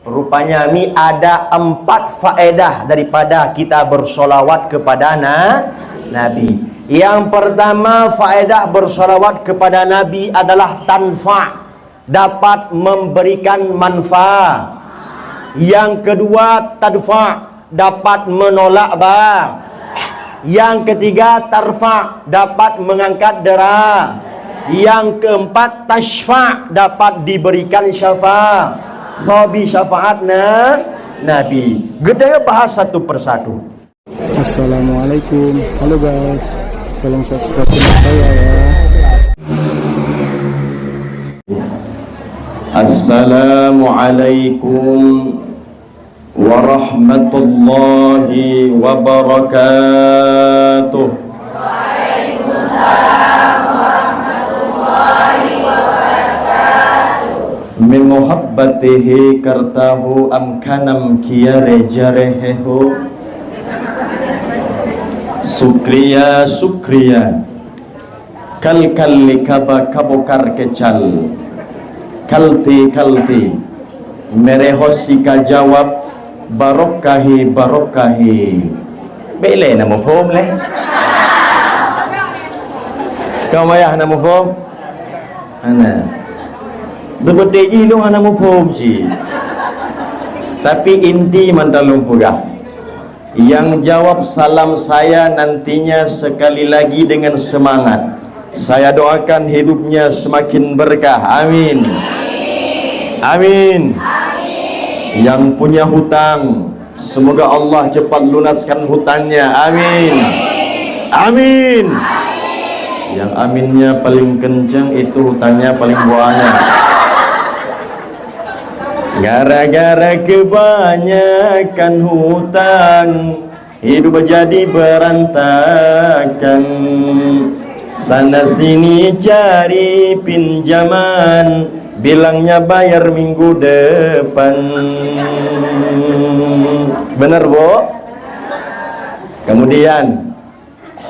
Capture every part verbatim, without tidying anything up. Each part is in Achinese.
Rupanya mi ada empat faedah daripada kita bersolawat kepada na-, Nabi. Yang pertama, faedah bersolawat kepada Nabi adalah tanfa, dapat memberikan manfaat. Yang kedua, tadfa, dapat menolak ba. Yang ketiga, tarfa, dapat mengangkat dera. Yang keempat, tasyfa, dapat diberikan syafa-, sobi syafaat na-, Nabi. Geutanyoe bahas satu persatu. Assalamualaikum. Halo guys. Tolong subscribe channel saya ya. Assalamualaikum warahmatullahi wabarakatuh. Min muhabbatihi kartahu am kanam kiyare jarehehu. Sukriya, sukriya. Kal kal li kaba kabokar kecal. Kalti, kalti. Meureuhot si ka jawab, barokahi, barokahi. Bék lé na muphom lé. Ka payah na muphom? Hana. Seperti jih lôn hana muphom cit. Tapi inti mantong lôn peugah. Yang jawab salam saya nantinya sekali lagi dengan semangat. Saya doakan hidupnya semakin berkah. Amin. Amin. Yang punya hutang, semoga Allah cepat lunaskan hutangnya. Amin. Amin. Yang aminnya paling kencang, itu hutangnya paling banyak. Gara-gara kebanyakan hutang, hidup jadi berantakan. Sana sini cari pinjaman, bilangnya bayar minggu depan. Benar, Bu? Kemudian,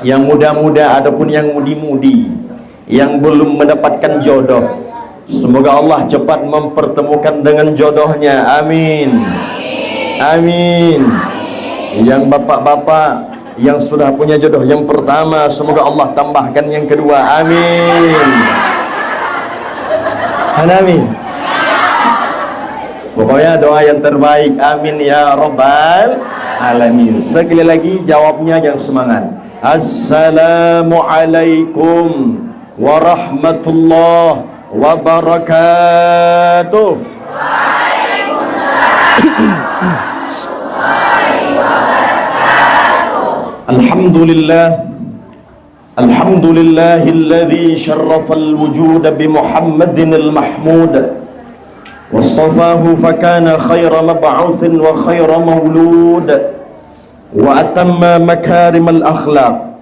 yang muda-muda ataupun yang mudi-mudi yang belum mendapatkan jodoh, semoga Allah cepat mempertemukan dengan jodohnya. Amin. Amin. Yang bapak-bapak yang sudah punya jodoh yang pertama, semoga Allah tambahkan yang kedua. Amin. Hana amin. Pokoknya doa yang terbaik. Amin ya rabbal alamin. Sekali lagi jawabnya yang semangat. Assalamualaikum warahmatullahi wabarakatuh. Alhamdulillah. Alhamdulillahilladzi syarrafal wujuda bi Muhammadinil Mahmud. Wastafahu fakana khaira mab'utsin wa khaira maulud. Wa atamma makarimal akhlaq.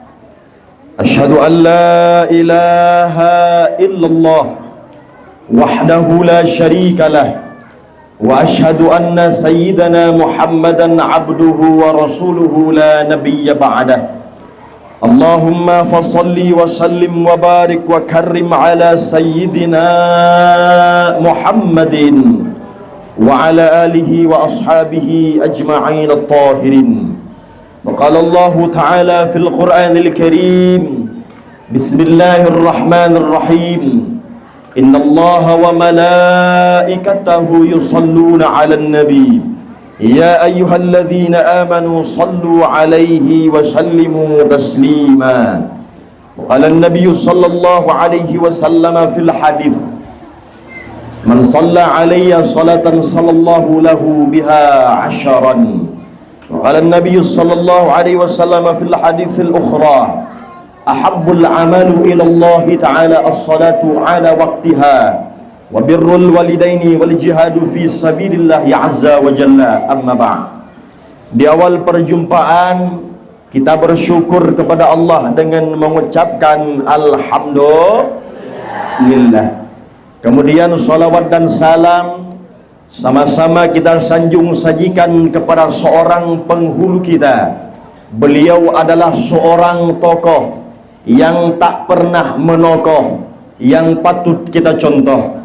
Asyhadu an la ilaha illallah wahdahu la syarika lah. Wa asyhadu anna sayyidana Muhammadan abduhu wa rasuluhu la nabiyya ba'dah. Allahumma fasalli wa sallim wa barik wa karrim ala sayyidina Muhammadin wa ala alihi wa ashabihi ajma'in at-tahirin. Wa qala Allahu ta'ala fil Qur'anil Karim, bismillahirrahmanirrahim. Innallaha wa malaikatahu yusalluna 'alan nabi. Ya ayyuhalladzina amanu sallu 'alaihi wa sallimu taslima. Wa qala an-nabiyyu sallallahu alaihi wasallam fil hadits, "Man shalla 'alayya shalatan shallallahu lahu biha 'asharan." Wa qala an-nabiyyu sallallahu alaihi wasallam fil haditsil ukhra, "Ahabbul a'malu ilallahi ta'ala as-shalatu 'ala waqtiha, wa birrul walidaini wal jihadu fi sabilillahi azza wa jalla, amma ba'd." Di awal perjumpaan, kita bersyukur kepada Allah dengan mengucapkan alhamdulillah. Kemudian salawat dan salam sama-sama kita sanjung sajikan kepada seorang penghulu kita. Beliau adalah seorang tokoh yang tak pernah menokoh, yang patut kita contoh.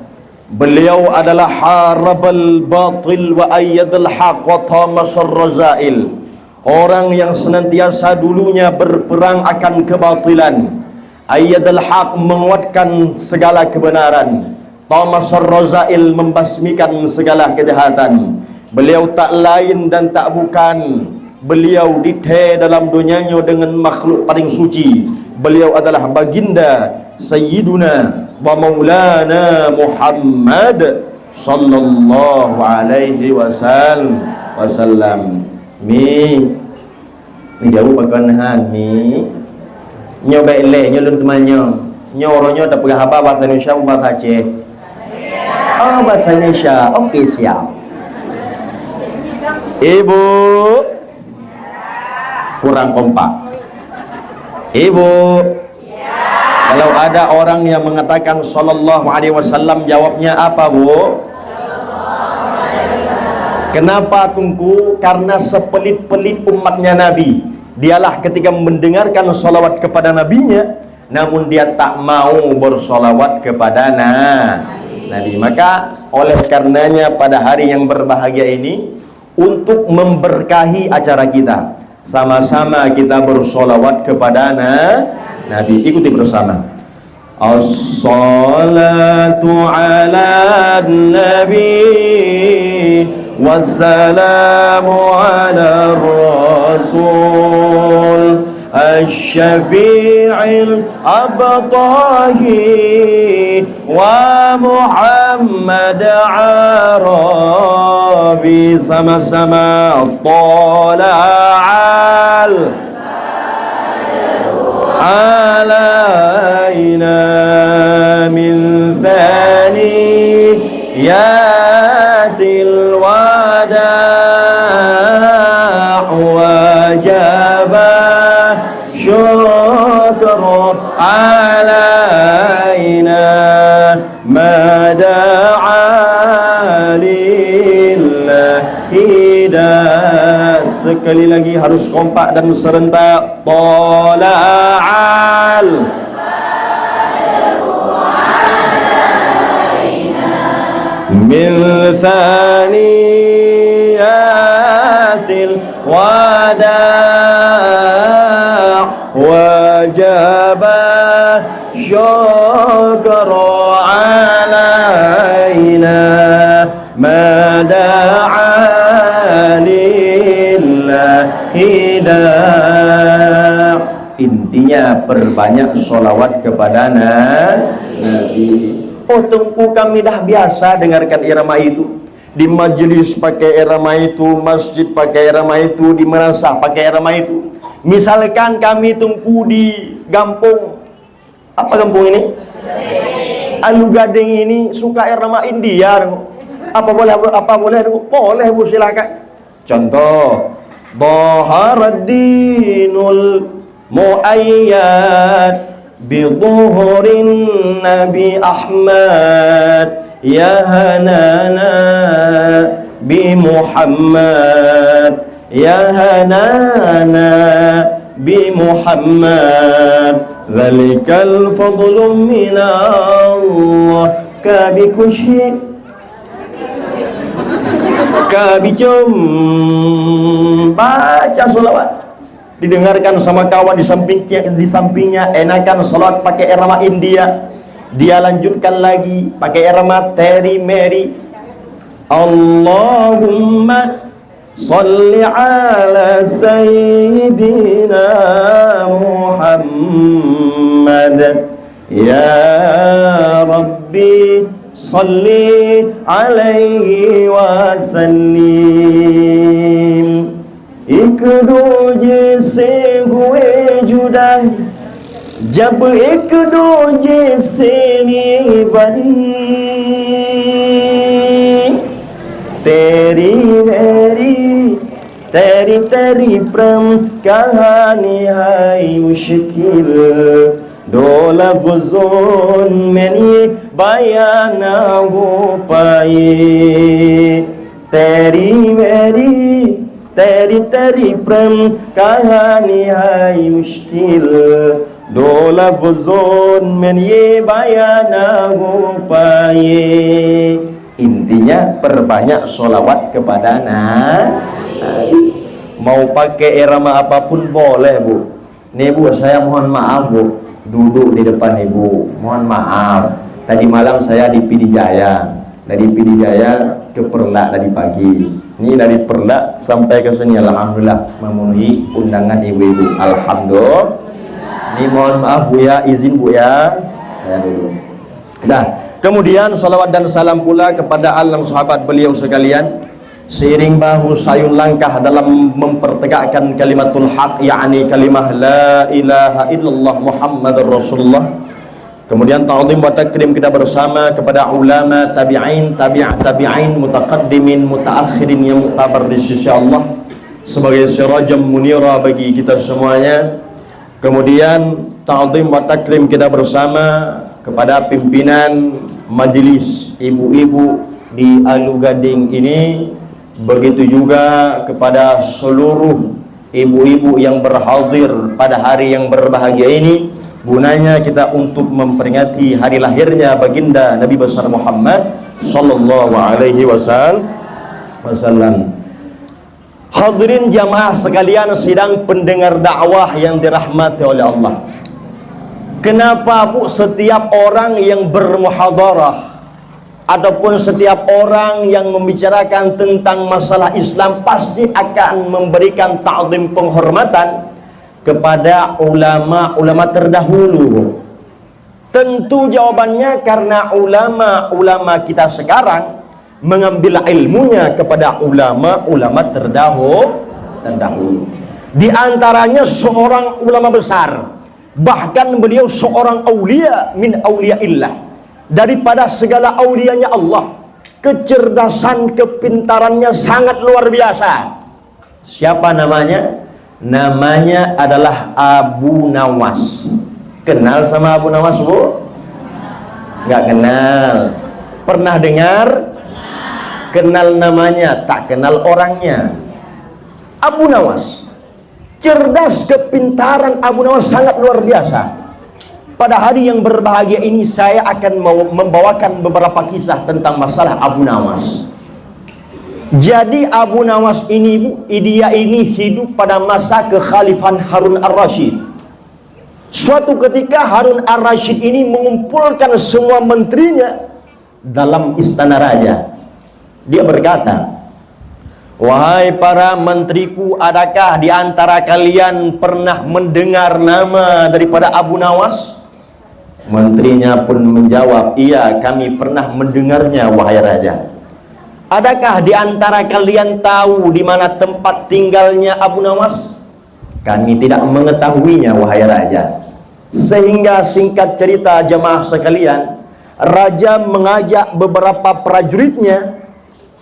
Beliau adalah harabal batil wa ayyadal haq wa tamasar razail. Orang yang senantiasa dulunya berperang akan kebatilan, ayyadal haq, menguatkan segala kebenaran, tamasar razail, membasmikan segala kejahatan. Beliau tak lain dan tak bukan, beliau dithèe dalam donya nyoe dengan makhluk paling suci. Beliau adalah baginda Sayyiduna wa Maulana Muhammad sallallahu alaihi wasal-, wasallam. Mi, mi jaweueb pakon han, mi. Nyoe bèk lé, nyoe lôn teumanyong. Nyoe uroe nyoe tapeugah haba bahasa Indonesia, bahasa Aceh. Oh, bahasa Indonesia. Oke, siap. Ibu. Kurang kompak. Ibu. Kalau ada orang yang mengatakan sallallahu alaihi wasallam, jawabnya apa, Bu? Kenapa, Teungku? Karena sepelit-pelit umatnya Nabi. Dialah ketika mendengarkan salawat kepada nabinya, namun dia tak mau bersalawat kepada na-, Nabi. Maka, oleh karenanya, pada hari yang berbahagia ini, untuk memberkahi acara kita, sama-sama kita bersolawat kepada na-, Nabi. Ikuti bersama. Assalatu ala nabi, wassalamu ala rasul. Asy-Syafi'il Abtahi wa Muhammad Arabi. Sama-sama. Tala'al alaina min thaniyatil wada', wajaba syukru alaina ma da'a lillahi da'. Sekali lagi harus kompak dan serentak. Tala'al min thaniyatil wada', wajaba syukru alaina ma da'a lillahi da'. Intinya, perbanyak sholawat kepada na-, Nabi. Oh, Teungku, kami dah biasa dengarkan irama itu. Di majelis pakai irama itu, masjid pakai irama itu, di madrasah pakai irama itu. Misalkan kami, Teungku, di gampông, apa gampông ini? Alu Gading ini suka irama India, Teungku. Apa boleh, apa boleh, Teungku? Boleh, Bu, silakan. Contoh, Dhaharadinul muayyad bi dhuhurin Nabi Ahmad, ya hanana bi Muhammad, ya hanana bi Muhammad, dzalikal fadlu minallah, ka bi kushi, ka bi cum, baca sholawat. Didengarkan sama kawan di samping, di sampingnya, enakan salat pakai irama India. Dia lanjutkan lagi pakai irama Teri Meri. Allahumma shalli ala sayyidina Muhammad. Ya Rabbi, shalli alaihi wa sallim. Ek dooje se hue juda, jab ek dooje se nibhani. Teri meri, teri teri prem, kahani hai mushkil. Dua lafzon meni bayan na ho paye. Teri meri, teri teri prem, kahani hai mushkil. Dola fuzon men ye bayana paye. Intinya, perbanyak sholawat kepada Na-, Nabi. Mau pakai irama apapun boleh, Bu. Ni, Bu, saya mohon maaf, Bu. Duduk di depan Ibu. Mohon maaf. Tadi malam saya di Pidijaya. Dari Pidijaya ke Peureulak tadi pagi. Ni dari Peureulak sampai ke sini, alhamdulillah, memenuhi undangan ibu-ibu. Alhamdulillah. Ni mohon maaf, Bu, ya, izin, Bu, ya. Saya dulu. Dah. Kemudian, salawat dan salam pula kepada alam sahabat beliau sekalian. Seiring bahu sayun langkah dalam mempertegakkan kalimatul haq, yakni kalimah la ilaha illallah Muhammadur Rasulullah. Kemudian, ta'zim wa takrim kita bersama kepada ulama, tabi'in, tabi'at tabi'in, mutaqaddimin, mutaakhirin yang muktabar di sisi Allah sebagai sirajam munira bagi kita semuanya. Kemudian, ta'zim wa takrim kita bersama kepada pimpinan majlis ibu-ibu di Alu Gading ini, begitu juga kepada seluruh ibu-ibu yang berhadir pada hari yang berbahagia ini. Gunanya kita untuk memperingati hari lahirnya Baginda Nabi Besar Muhammad sallallahu alaihi wasal-, wasallam. Hadirin jamaah sekalian sidang pendengar dakwah yang dirahmati oleh Allah. Kenapa, Bu, setiap orang yang bermuhadarah ataupun setiap orang yang membicarakan tentang masalah Islam pasti akan memberikan takzim penghormatan kepada ulama-ulama terdahulu? Tentu jawabannya karena ulama-ulama kita sekarang mengambil ilmunya kepada ulama-ulama terdahu-, terdahulu. Di antaranya seorang ulama besar, bahkan beliau seorang aulia min auliaillah, daripada segala aulianya Allah. Kecerdasan, kepintarannya sangat luar biasa. Siapa namanya? Namanya adalah Abu Nawas. Kenal sama Abu Nawas, Bu? Nggak kenal. Pernah dengar? Kenal namanya, tak kenal orangnya. Abu Nawas. Cerdas, kepintaran Abu Nawas sangat luar biasa. Pada hari yang berbahagia ini, saya akan mau membawakan beberapa kisah tentang masalah Abu Nawas. Jadi, Abu Nawas ini, Bu, dia ini hidup pada masa kekhalifahan Harun Ar-Rasyid. Suatu ketika, Harun Ar-Rasyid ini mengumpulkan semua menterinya dalam istana raja. Dia berkata, "Wahai para menteriku, adakah di antara kalian pernah mendengar nama daripada Abu Nawas?" Menterinya pun menjawab, "Iya, kami pernah mendengarnya, wahai raja." "Adakah di antara kalian tahu di mana tempat tinggalnya Abu Nawas?" "Kami tidak mengetahuinya, wahai raja." Sehingga, singkat cerita, jemaah sekalian, raja mengajak beberapa prajuritnya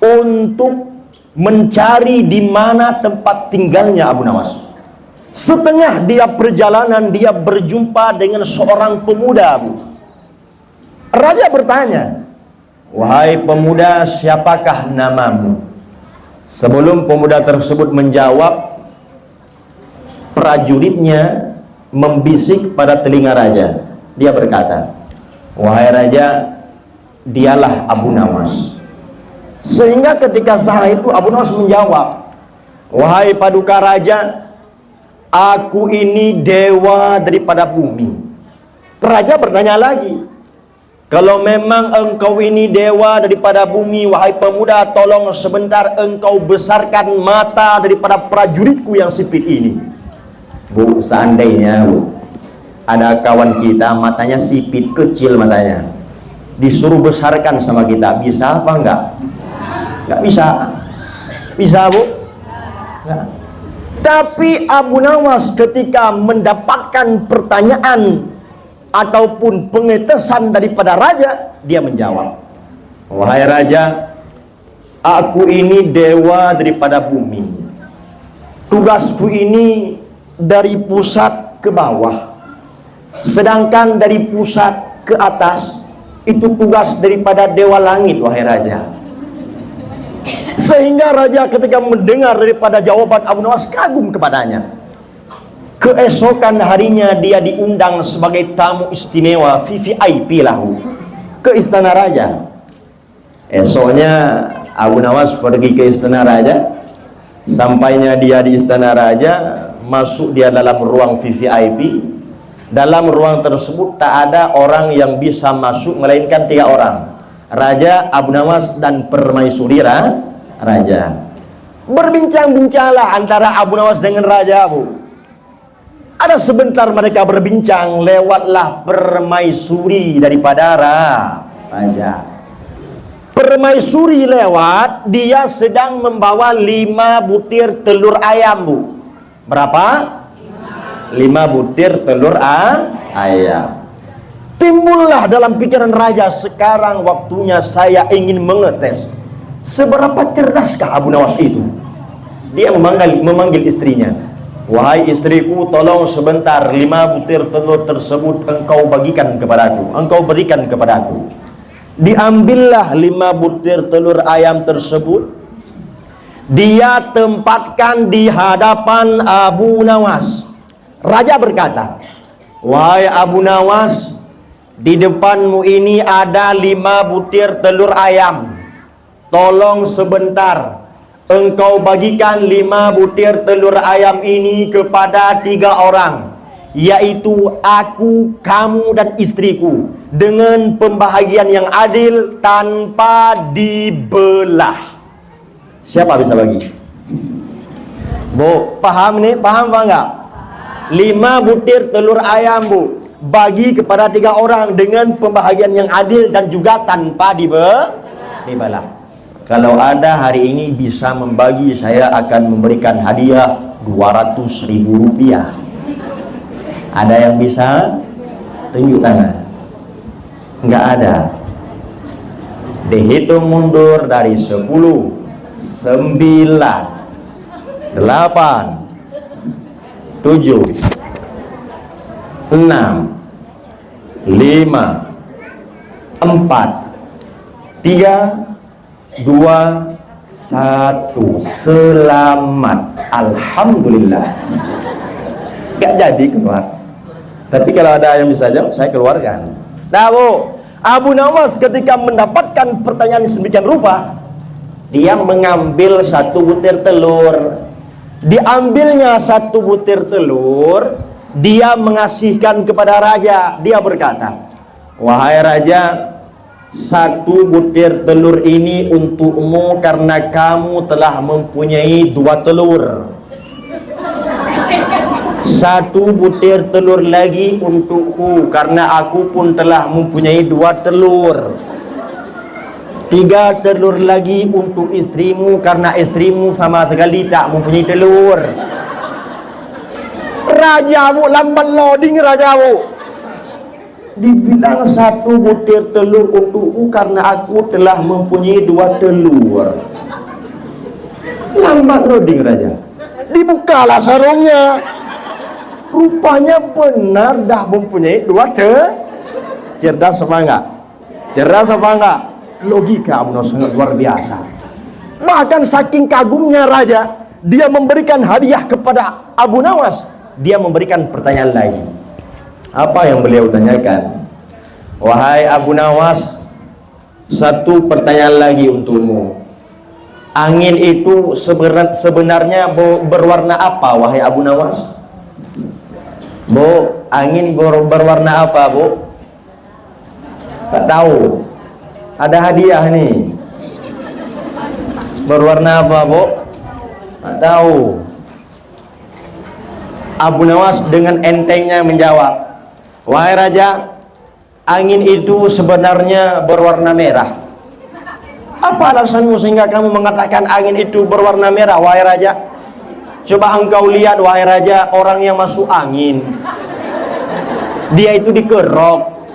untuk mencari di mana tempat tinggalnya Abu Nawas. Setengah dia perjalanan, dia berjumpa dengan seorang pemuda, Bu. Raja bertanya, "Wahai pemuda, siapakah namamu?" Sebelum pemuda tersebut menjawab, prajuritnya membisik pada telinga raja. Dia berkata, "Wahai raja, dialah Abu Nawas." Sehingga ketika saat itu Abu Nawas menjawab, "Wahai paduka raja, aku ini dewa daripada bumi." Raja bertanya lagi, "Kalau memang engkau ini dewa daripada bumi, wahai pemuda, tolong sebentar engkau besarkan mata daripada prajuritku yang sipit ini." Bu, seandainya, Bu, ada kawan kita matanya sipit, kecil matanya, disuruh besarkan sama kita, bisa apa enggak? Enggak bisa. Bisa, Bu? Enggak. Tapi Abu Nawas ketika mendapatkan pertanyaan ataupun pengetesan daripada raja, dia menjawab, "Wahai raja, aku ini dewa daripada bumi. Tugasku ini dari pusat ke bawah. Sedangkan dari pusat ke atas, itu tugas daripada dewa langit, wahai raja." Sehingga raja ketika mendengar daripada jawaban Abu Nawas kagum kepadanya. Keesokan harinya dia diundang sebagai tamu istimewa V V I P lahu ke istana raja. Esoknya Abu Nawas pergi ke istana raja. Sampainya dia di istana raja, masuk dia dalam ruang V V I P. Dalam ruang tersebut tak ada orang yang bisa masuk melainkan tiga orang. Raja, Abu Nawas, dan permaisuri ra-, raja. Berbincang-bincanglah antara Abu Nawas dengan raja, Bu. Ada sebentar mereka berbincang, lewatlah permaisuri daripada ra-, raja. Permaisuri lewat, dia sedang membawa lima butir telur ayam, Bu. Berapa? Lima butir telur a-, ayam. Timbullah dalam pikiran raja, "Sekarang waktunya saya ingin mengetes seberapa cerdaskah Abu Nawas itu." Dia memanggil, memanggil istrinya, "Wahai istriku, tolong sebentar lima butir telur tersebut engkau bagikan kepadaku, engkau berikan kepadaku." Diambillah lima butir telur ayam tersebut, dia tempatkan di hadapan Abu Nawas. Raja berkata, "Wahai Abu Nawas, di depanmu ini ada lima butir telur ayam. Tolong sebentar, engkau bagikan lima butir telur ayam ini kepada tiga orang, yaitu aku, kamu, dan istriku, dengan pembahagian yang adil tanpa dibelah." Siapa bisa bagi? Bu, paham ni? Paham apa enggak? Lima butir telur ayam, Bu. Bagi kepada tiga orang dengan pembahagian yang adil dan juga tanpa dibe-, dibelah. Kalau ada hari ini bisa membagi, saya akan memberikan hadiah dua ratus ribu rupiah. Ada yang bisa? Tunjuk tangan. Enggak ada. Dihitung mundur dari sepuluh, sembilan, delapan, tujuh, enam, lima, empat, tiga, dua, satu. Selamat. Alhamdulillah. Enggak jadi keluar. Tapi kalau ada yang bisa jawab, saya keluarkan. Nah, Bu, Abu Nawas ketika mendapatkan pertanyaan sedemikian rupa, dia mengambil satu butir telur. Diambilnya satu butir telur, dia mengasihkan kepada raja. Dia berkata, "Wahai raja, satu butir telur ini untukmu karena kamu telah mempunyai dua telur. Satu butir telur lagi untukku karena aku pun telah mempunyai dua telur. Tiga telur lagi untuk istrimu karena istrimu sama sekali tak mempunyai telur." Raja, Bu, lambat loading raja, Bu. Dibilang, "Satu butir telur untukku karena aku telah mempunyai dua telur." Lambat loading raja. Dibukalah sarungnya. Rupanya benar dah mempunyai dua te-, cerdas apa enggak? Cerdas apa enggak? Logika Abu Nawas sangat luar biasa. Bahkan saking kagumnya raja, dia memberikan hadiah kepada Abu Nawas. Dia memberikan pertanyaan lagi. Apa yang beliau tanyakan? "Wahai Abu Nawas, satu pertanyaan lagi untukmu. Angin itu sebenar-, sebenarnya be-, berwarna apa, wahai Abu Nawas?" "Bu, angin ber-, berwarna apa, Bu?" "Tak tahu." "Ada hadiah ni." "Berwarna apa, Bu?" "Tak tahu." Abu Nawas dengan entengnya menjawab, "Wahai raja, angin itu sebenarnya berwarna merah." "Apa alasanmu sehingga kamu mengatakan angin itu berwarna merah, wahai raja?" "Coba engkau lihat, wahai raja, orang yang masuk angin. Dia itu dikerok.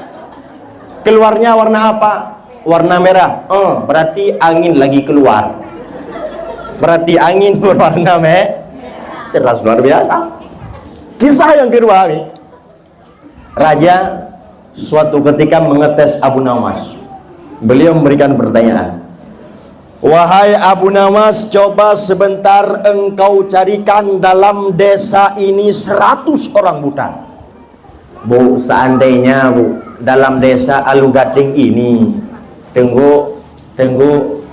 Keluarnya warna apa?" "Warna merah." "Oh, berarti angin lagi keluar. Berarti angin berwarna me-," Cerdas luar biasa. Kisah yang kedua ni. Raja suatu ketika mengetes Abu Nawas. Beliau memberikan pertanyaan, Wahai Abu Nawas, coba sebentar engkau carikan dalam desa ini seratus orang buta. Bu, seandainya, Bu, dalam desa Alu Gading ini, Teungku, Teungku,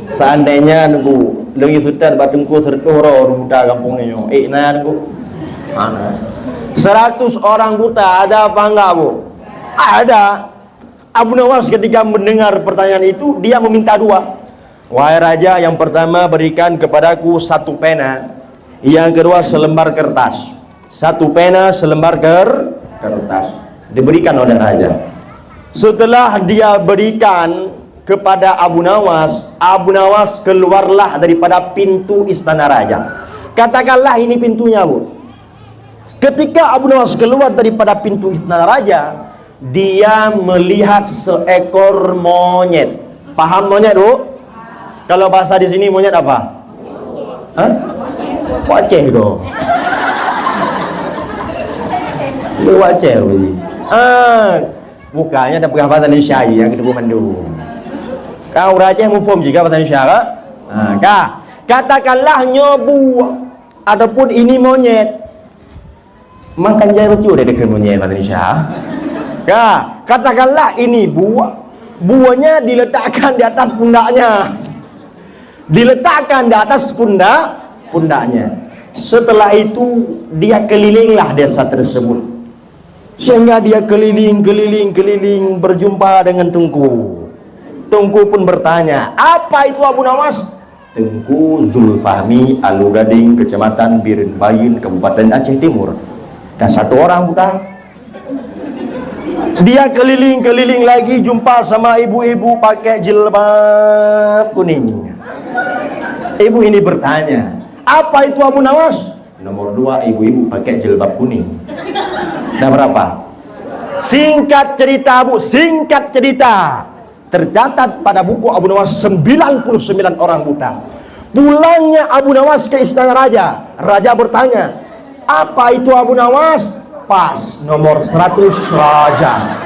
seandainya, Teungku, lôn seutôt bak Teungku seratus droe buta gampông nyoe, eh, na, Teungku? Mana? Seratus orang buta, ada apa enggak, Bu? Ada. Abu Nawas ketika mendengar pertanyaan itu, dia meminta dua. "Wahai raja, yang pertama berikan kepadaku satu pena, yang kedua selembar kertas." Satu pena, selembar ker-, kertas. Diberikan oleh raja. Setelah dia berikan kepada Abu Nawas, Abu Nawas keluarlah daripada pintu istana raja. Katakanlah ini pintunya, Bu. Ketika Abu Nawas keluar daripada pintu istana raja, dia melihat seekor monyet. Paham monyet, Bu? Kalau bahasa di sini monyet apa? Hah? Waceh ko. Lu waceh, Bu. Ah, bukannya ada peugah bahasa Indonesia nyang kita mandum. Kau Aceh muphom juga bahasa Indonesia, ka? Ha, ka. Katakanlah nyoe bu ataupun ini monyet. Makan jai bacut deh dekat monyet bahasa Indonesia. Ka, katakanlah ini bu, bunya diletakkan di atas pundaknya. Diletakkan di atas pundak, pundaknya. Setelah itu, dia kelilinglah desa tersebut. Sehingga dia keliling, keliling, keliling berjumpa dengan Teungku. Teungku pun bertanya, "Apa itu Abu Nawas?" "Teungku Zulfahmi Alu Gading, Kecamatan Bireuen Bayeuen, Kabupaten Aceh Timur. Dan satu orang buta." Dia keliling-keliling lagi, jumpa sama ibu-ibu pakai jilbab kuning. Ibu ini bertanya, "Apa itu Abu Nawas?" Nomor dua, ibu-ibu pakai jilbab kuning. Dah berapa? Singkat cerita, Bu, singkat cerita. Tercatat pada buku Abu Nawas sembilan puluh sembilan orang buta. Pulangnya Abu Nawas ke istana raja. Raja bertanya, "Apa itu Abu Nawas?" "Pas, nomor seratus raja."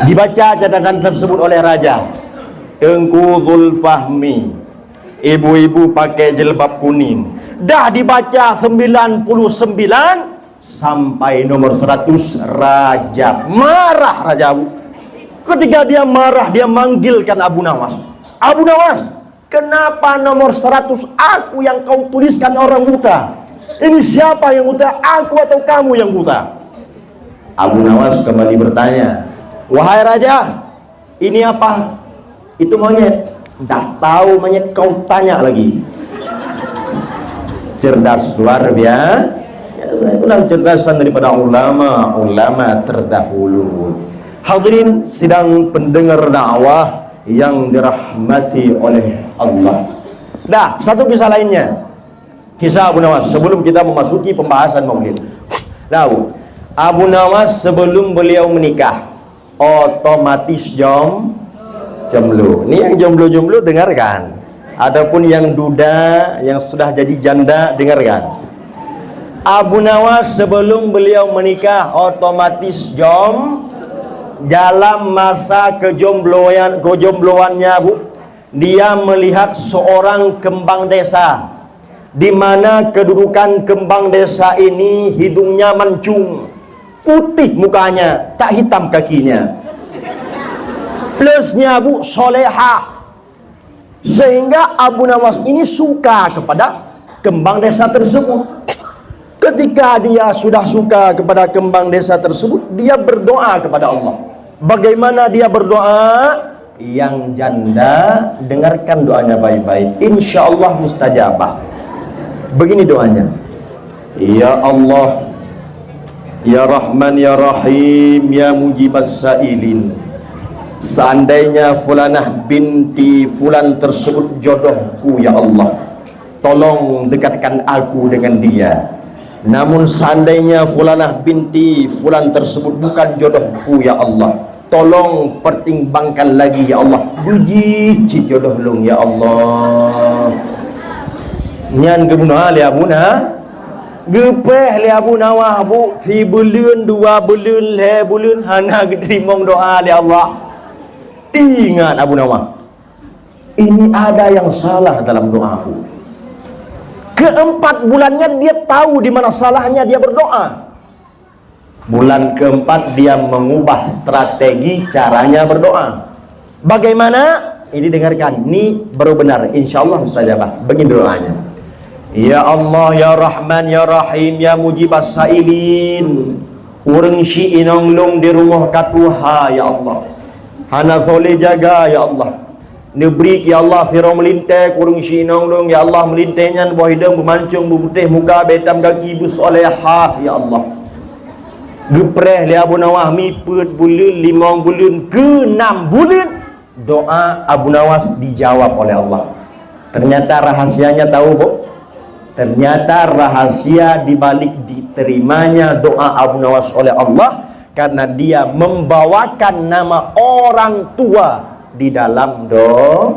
Dibaca catatan tersebut oleh raja. "Teungku Zulfahmi, ibu-ibu pakai jilbab kuning." Dah dibaca sembilan puluh sembilan, sampai nomor seratus raja. Marah raja, Bu. Ketika dia marah, dia manggilkan Abu Nawas. "Abu Nawas, kenapa nomor seratus aku yang kau tuliskan orang buta? Ini siapa yang buta, aku atau kamu yang buta?" Abu Nawas kembali bertanya, "Wahai raja, ini apa?" "Itu monyet." "Dah tahu monyet, kau tanya lagi." Cerdas luar biasa. Ya, itulah kecerdasan daripada ulama, ulama terdahulu. Hadirin sidang pendengar dakwah yang dirahmati oleh Allah. Dah, satu kisah lainnya. Kisah Abu Nawas sebelum kita memasuki pembahasan maulid. Tahu, Abu Nawas sebelum beliau menikah, otomatis jom-, jomblo. Ni yang jomblo-jomblo, dengarkan. Adapun yang duda, yang sudah jadi janda, dengarkan. Abu Nawas sebelum beliau menikah, otomatis jom-, dalam masa kejombloan, kejombloannya, Bu, dia melihat seorang kembang desa, di mana kedudukan kembang desa ini hidungnya mancung, putih mukanya, tak hitam kakinya. Plusnya, Bu, solehah. Sehingga Abu Nawas ini suka kepada kembang desa tersebut. Ketika dia sudah suka kepada kembang desa tersebut, dia berdoa kepada Allah. Bagaimana dia berdoa? Yang janda, dengarkan doanya baik-baik. Insya Allah mustajabah. Begini doanya. Ya Allah, ya Rahman, ya Rahim, ya Mujibas Sailin. Seandainya fulanah binti fulan tersebut jodohku, ya Allah, tolong dekatkan aku dengan dia. Namun seandainya fulanah binti fulan tersebut bukan jodohku, ya Allah, tolong pertimbangkan lagi, ya Allah. Bujih cit jodoh lôn, ya Allah. Nyan geubunoe lé Abu Na-, geupéh lé Abu Nawas, Bu, sibuleuen, dua buleuen, lhée buleuen hana geuteurimong doa lé Allah. Ingat Abu Nawas, ini ada yang salah dalam doaku. Keempat bulannya dia tahu di mana salahnya dia berdoa. Bulan keempat dia mengubah strategi caranya berdoa. Bagaimana? Ini dengarkan, ini baru benar. Insya Allah mustajabah. Begini doanya. Ya Allah, ya Rahman, ya Rahim, ya Mujibas Sailin. Ureuëng si inong lôn di rumoh ka tuha, ya Allah. Hana soleh jaga, ya Allah. Neubri, ya Allah, sidroe meulintée keu ureuëng si inong lôn, ya Allah, meulintée nyan boh idong beumancong, beuputéh muka, beuitam gaki, beusolehah, ya Allah. Geupreh lé Abu Nawas mipeuet buleuen, limong buleuen, keu nam buleuen, doa Abu Nawas dijawab oleh Allah. Ternyata rahasianya tahu, Bu? Ternyata rahasia di balik diterimanya doa Abu Nawas oleh Allah karena dia membawakan nama orang tua di dalam doa.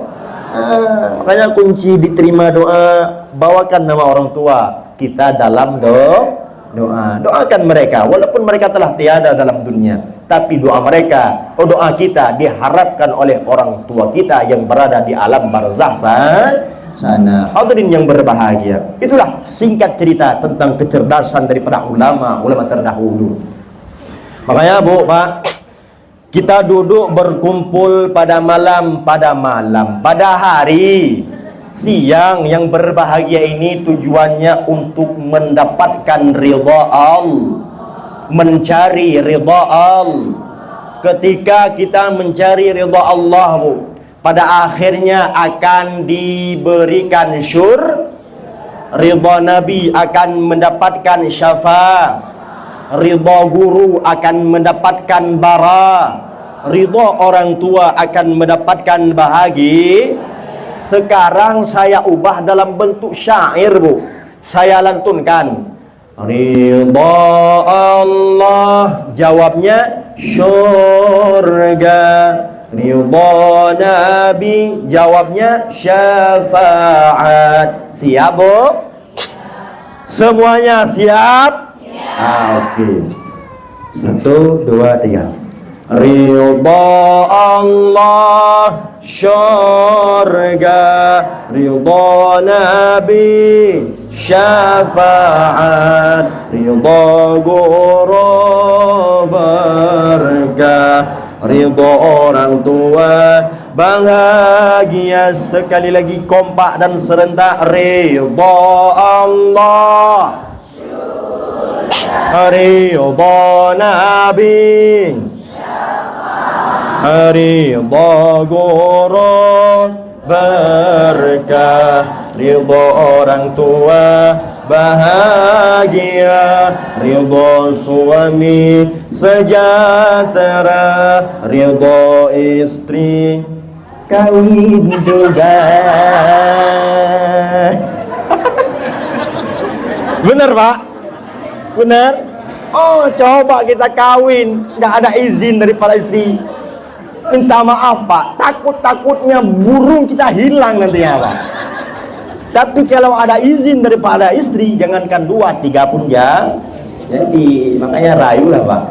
Ah, makanya kunci diterima doa, bawakan nama orang tua kita dalam do-, doa. Doakan mereka walaupun mereka telah tiada dalam dunia, tapi doa mereka, oh, doa kita diharapkan oleh orang tua kita yang berada di alam barzah sa-, sana. Hadirin yang berbahagia, itulah singkat cerita tentang kecerdasan daripada ulama, ulama terdahulu. Makanya, Bu, Pak, kita duduk berkumpul pada malam, pada malam, pada hari. Siang yang berbahagia ini tujuannya untuk mendapatkan ridha Allah, mencari ridha Allah. Ketika kita mencari ridha Allah, Bu, pada akhirnya akan diberikan syur-, ridha Nabi akan mendapatkan syafa-, ridha guru akan mendapatkan bara, ridha orang tua akan mendapatkan bahagi. Sekarang saya ubah dalam bentuk syair, Bu. Saya lantunkan. Ridha Allah, jawabnya syurga. Ridha Nabi, jawabnya syafaat. Siap, Bu? Semuanya siap? Ah, oke. Satu, dua, tiga. Ridha Allah, syurga, ridha Nabi, syafaat, ridha guru, berkah, ridha orang tua, bahagia. Sekali lagi, kompak dan serentak, ridha Allah, ridha Nabi, ridha guru, berkah, ridha orang tua, bahagia, ridha suami, sejahtera, ridha istri, kawin juga. Benar, Pak? Benar? Oh, coba kita kawin, nggak ada izin daripada istri. Minta maaf, Pak, takut-takutnya burung kita hilang nantinya, Pak. Tapi kalau ada izin daripada istri, jangankan dua, tiga pun ja-, jadi. Makanya rayulah, Pak.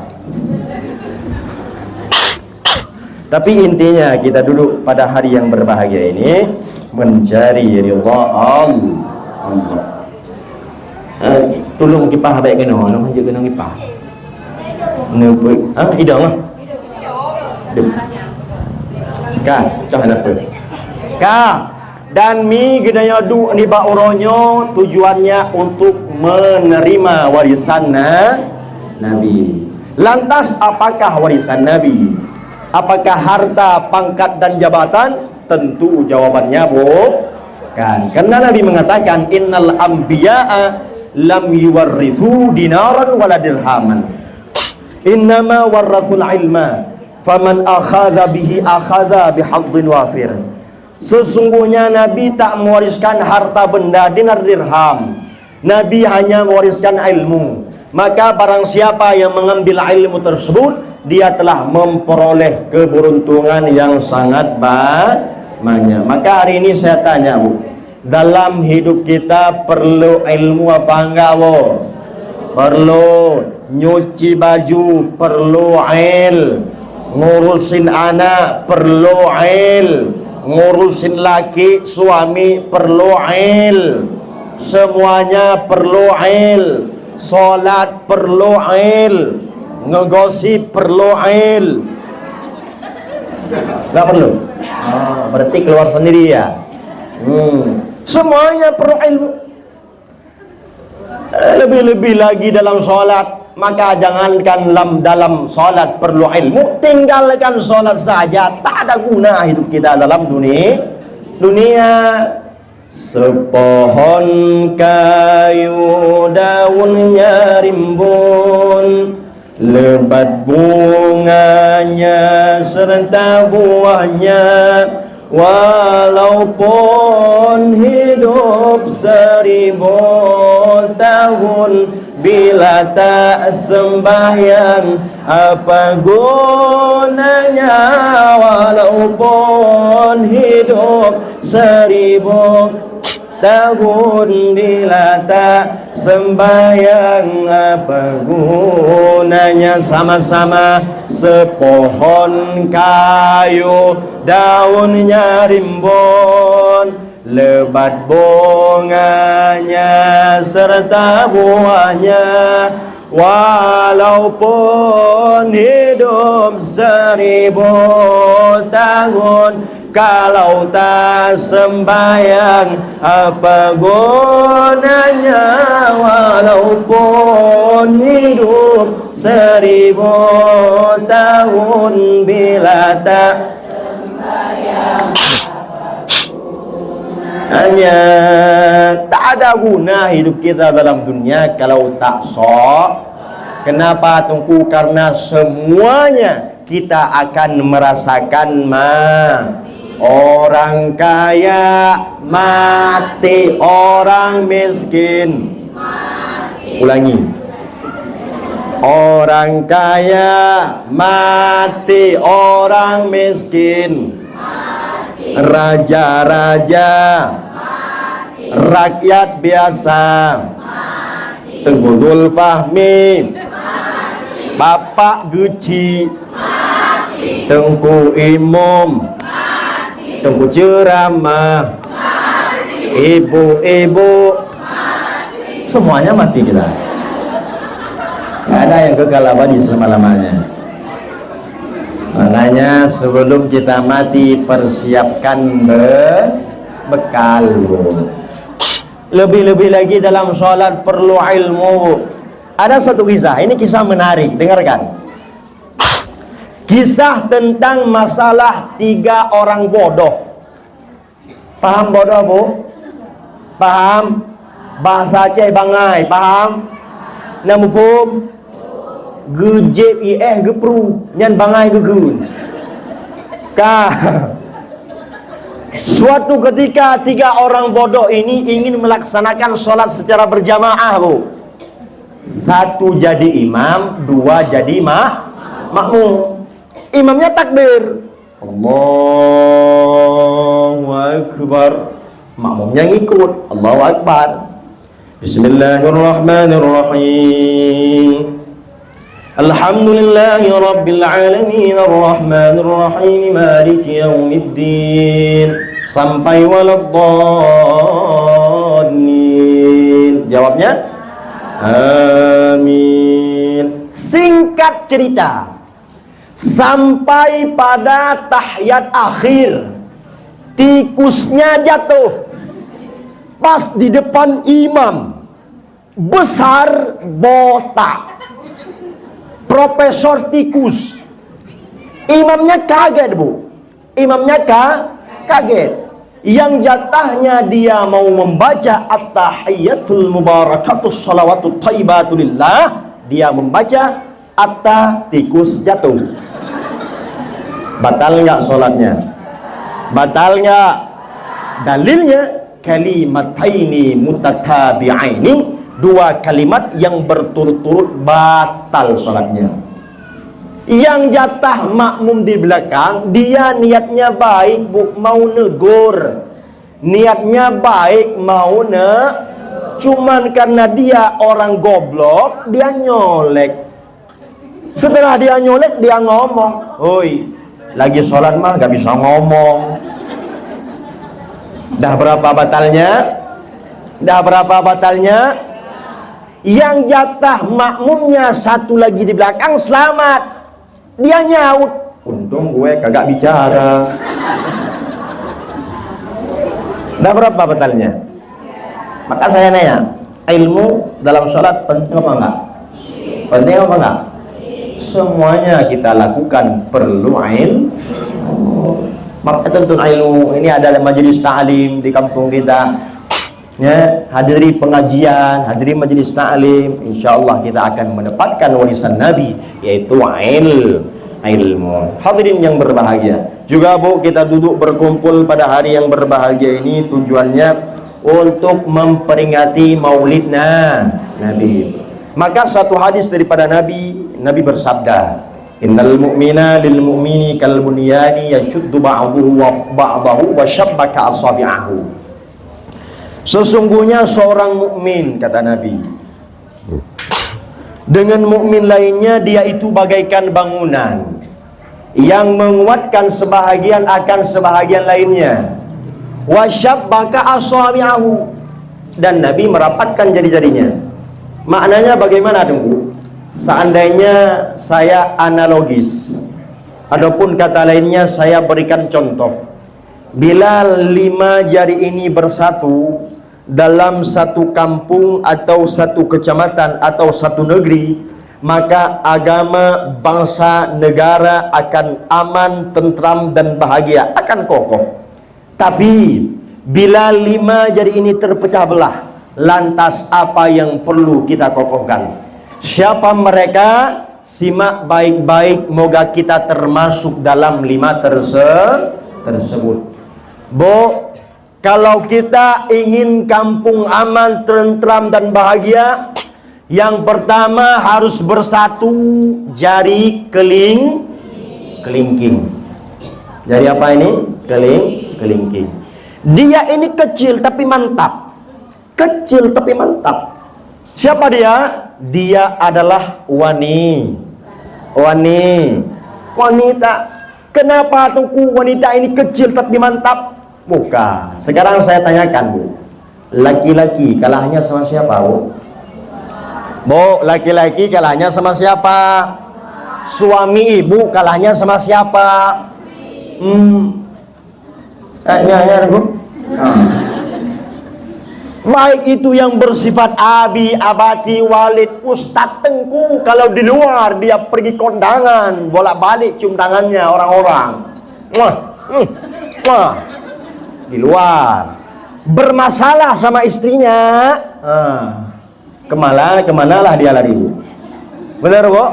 Tapi intinya kita duduk pada hari yang berbahagia ini mencari ridha Allah. Allah. Eh, tolong kipah baik kena, tolong je kena kipah. Ni, ha, idang lah. Dek. Ka, ka ada apa? Ka. Dan mi geutanyoe duek nibak uroe nyoe tujuannya untuk menerima warisan na-, Nabi. Lantas, apakah warisan Nabi? Apakah harta, pangkat, dan jabatan? Tentu jawabannya bukan. Karena Nabi mengatakan, "Innal anbiya'a lam yuwarrithu dinaran wala dirhaman. Innama warrathul ilma. Faman akhadha bihi akhadha bihadzin wafir." Sesungguhnya Nabi tak mewariskan harta benda dinar dirham. Nabi hanya mewariskan ilmu. Maka barang siapa yang mengambil ilmu tersebut, dia telah memperoleh keberuntungan yang sangat ba-, banyak. Maka hari ini saya tanya, Bu, dalam hidup kita perlu ilmu apa enggak, Bu? Perlu. Nyuci baju perlu ilmu. Ngurusin anak perlu il, ngurusin laki suami perlu il, semuanya perlu il, salat perlu il, ngegosip perlu il. Nggak perlu? Ah, berarti keluar sendiri ya. Hmm. Semuanya perlu ilmu. Eh, lebih-lebih lagi dalam salat, maka jangankan dalam, dalam salat perlu ilmu, tinggalkan salat saja, tak ada guna hidup kita dalam duni-, dunia. Sepohon kayu daunnya rimbun, lebat bunganya serta buahnya, walaupun hidup seribu tahun, bila tak sembahyang, apa gunanya? Walaupun hidup seribu tahun, bila tak sembahyang, apa gunanya? Sama-sama sepohon kayu, daunnya rimbun, lebat bunganya serta buahnya, walaupun hidup seribu tahun, kalau tak sembahyang, apa gunanya? Walaupun hidup seribu tahun, bila tak sembahyang, hanya tak ada guna hidup kita dalam dunia kalau tak so-, kenapa, Teungku? Karena semuanya kita akan merasakan ma-, orang kaya mati, orang miskin. Ulangi. Orang kaya mati, orang miskin. Raja-raja, rakyat biasa. Teungku Zulfahmi, Bapak Geuchik, Teungku Imum, Teungku Ceramah, Ibu-ibu, semuanya mati kita. Nggak ada yang kekal abadi selama-lamanya. Makanya sebelum kita mati, persiapkan be-, bekal, Bu. Lebih-lebih lagi dalam salat perlu ilmu, Bu. Ada satu kisah, ini kisah menarik, dengarkan. Kisah tentang masalah tiga orang bodoh. Paham bodoh, Bu? Paham? Bahasa Aceh bangai, paham? Na muphom? Geujép iéh geupru, nyan bangai geugeun. Ka. Suatu ketika, tiga orang bodoh ini ingin melaksanakan sholat secara berjamaah, Bu. Satu jadi imam, dua jadi mak-, makmum. Imamnya takbir, "Allahu Akbar." Makmumnya ngikut, "Allahu Akbar." Bismillahirrahmanirrahim. Alhamdulillahi rabbil alamin, arrahmanirrahim, maliki yaumiddin. Sampai waladdallin. Jawabnya, amin. Singkat cerita, sampai pada tahiyat akhir, tikusnya jatuh pas di depan imam. Besar, botak. Profesor Tikus. Imamnya kaget, Bu. Imamnya ka-, kaget. Yang jatahnya dia mau membaca At-tahiyyatul mubarakatus shalawatut thayyibatulillah, dia membaca Atta tikus jatuh. Batal nggak sholatnya? Batal nggak? Dalilnya, kalimataini mutatabi'aini, dua kalimat yang berturut-turut, batal sholatnya. Yang jatah makmum di belakang, dia niatnya baik, Bu, mau negur. Niatnya baik, mau ne-, cuman karena dia orang goblok, dia nyolek. Setelah dia nyulit, dia ngomong, "Hoi, lagi sholat mah gak bisa ngomong." Dah berapa batalnya? Dah berapa batalnya? Yang jatah makmumnya satu lagi di belakang selamat. Dia nyaut, "Untung gue kagak bicara." Dah berapa batalnya? Maka saya nanya, ilmu dalam sholat penting apa enggak? Penting apa enggak? Semuanya kita lakukan perlu ilmu. Maka tuntut ilmu. Ini ada majelis taklim di kampung kita. Ya, hadiri pengajian, hadiri majelis taklim. Insya Allah kita akan mendapatkan warisan Nabi, yaitu il-, ilmu. Hadirin yang berbahagia, juga, Bu, kita duduk berkumpul pada hari yang berbahagia ini tujuannya untuk memperingati Maulid Na-, Nabi. Maka satu hadis daripada Nabi, Nabi bersabda, "Innal mu'mina lil mu'mini kal bunyani yashuddu ba'duhu wa ba'dahu wa syabbaka asabi'ahu." Sesungguhnya seorang mukmin, kata Nabi, dengan mukmin lainnya, dia itu bagaikan bangunan yang menguatkan sebahagian akan sebahagian lainnya. "Wa syabbaka asabi'ahu," dan Nabi merapatkan jari-jarinya. Maknanya bagaimana, Teungku? Seandainya saya analogis, ataupun kata lainnya saya berikan contoh, bila lima jari ini bersatu dalam satu kampung atau satu kecamatan atau satu negeri, maka agama, bangsa, negara akan aman, tentram, dan bahagia, akan kokoh. Tapi, bila lima jari ini terpecah belah, lantas apa yang perlu kita kokohkan? Siapa mereka? Simak baik-baik, moga kita termasuk dalam lima terse-, tersebut. Bu, kalau kita ingin kampung aman, tentram, dan bahagia, yang pertama harus bersatu jari keling-, kelingking. Jari apa ini? Keling-, kelingking. Dia ini kecil tapi mantap. Kecil tapi mantap. Siapa dia? Dia adalah wani-, wani-, wanita. Kenapa, Teungku, wanita ini kecil tapi mantap? Bukan. Sekarang saya tanyakan, Bu. Laki-laki kalahnya sama siapa, Bu? Bu, laki-laki kalahnya sama siapa? Suami ibu kalahnya sama siapa? Hmm. Eh, ya, ya, Bu. Ah. Baik itu yang bersifat abi, abati, walid, ustaz, teungku, kalau di luar dia pergi kondangan, bolak-balik cium tangannya orang-orang. Muah, hmm, muah. Di luar. Bermasalah sama istrinya. Ah. Kemana, kemanalah dia lari, Bu? Benar, Bu?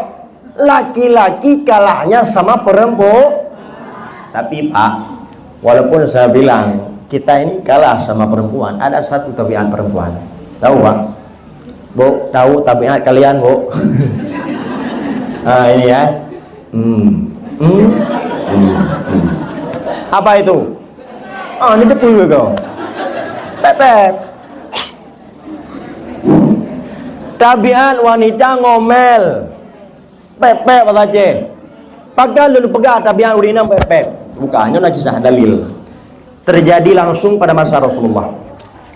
Laki-laki kalahnya sama perempuan. Tapi, Pak, walaupun saya bilang kita ini kalah sama perempuan, ada satu tabiat perempuan. Tahu, Pak? Bu, tahu tabiat kalian, Bu? Ah, ini ya. Hmm. Hmm. Hmm. Hmm. Apa itu? Ah, ini depan kau. Pepet. Tabiat wanita ngomel. Pepet bahasa Aceh. Pakon lôn peugah tabiat ureueng inong pepet? Bukan, nyoe na kisah dalil. Terjadi langsung pada masa Rasulullah.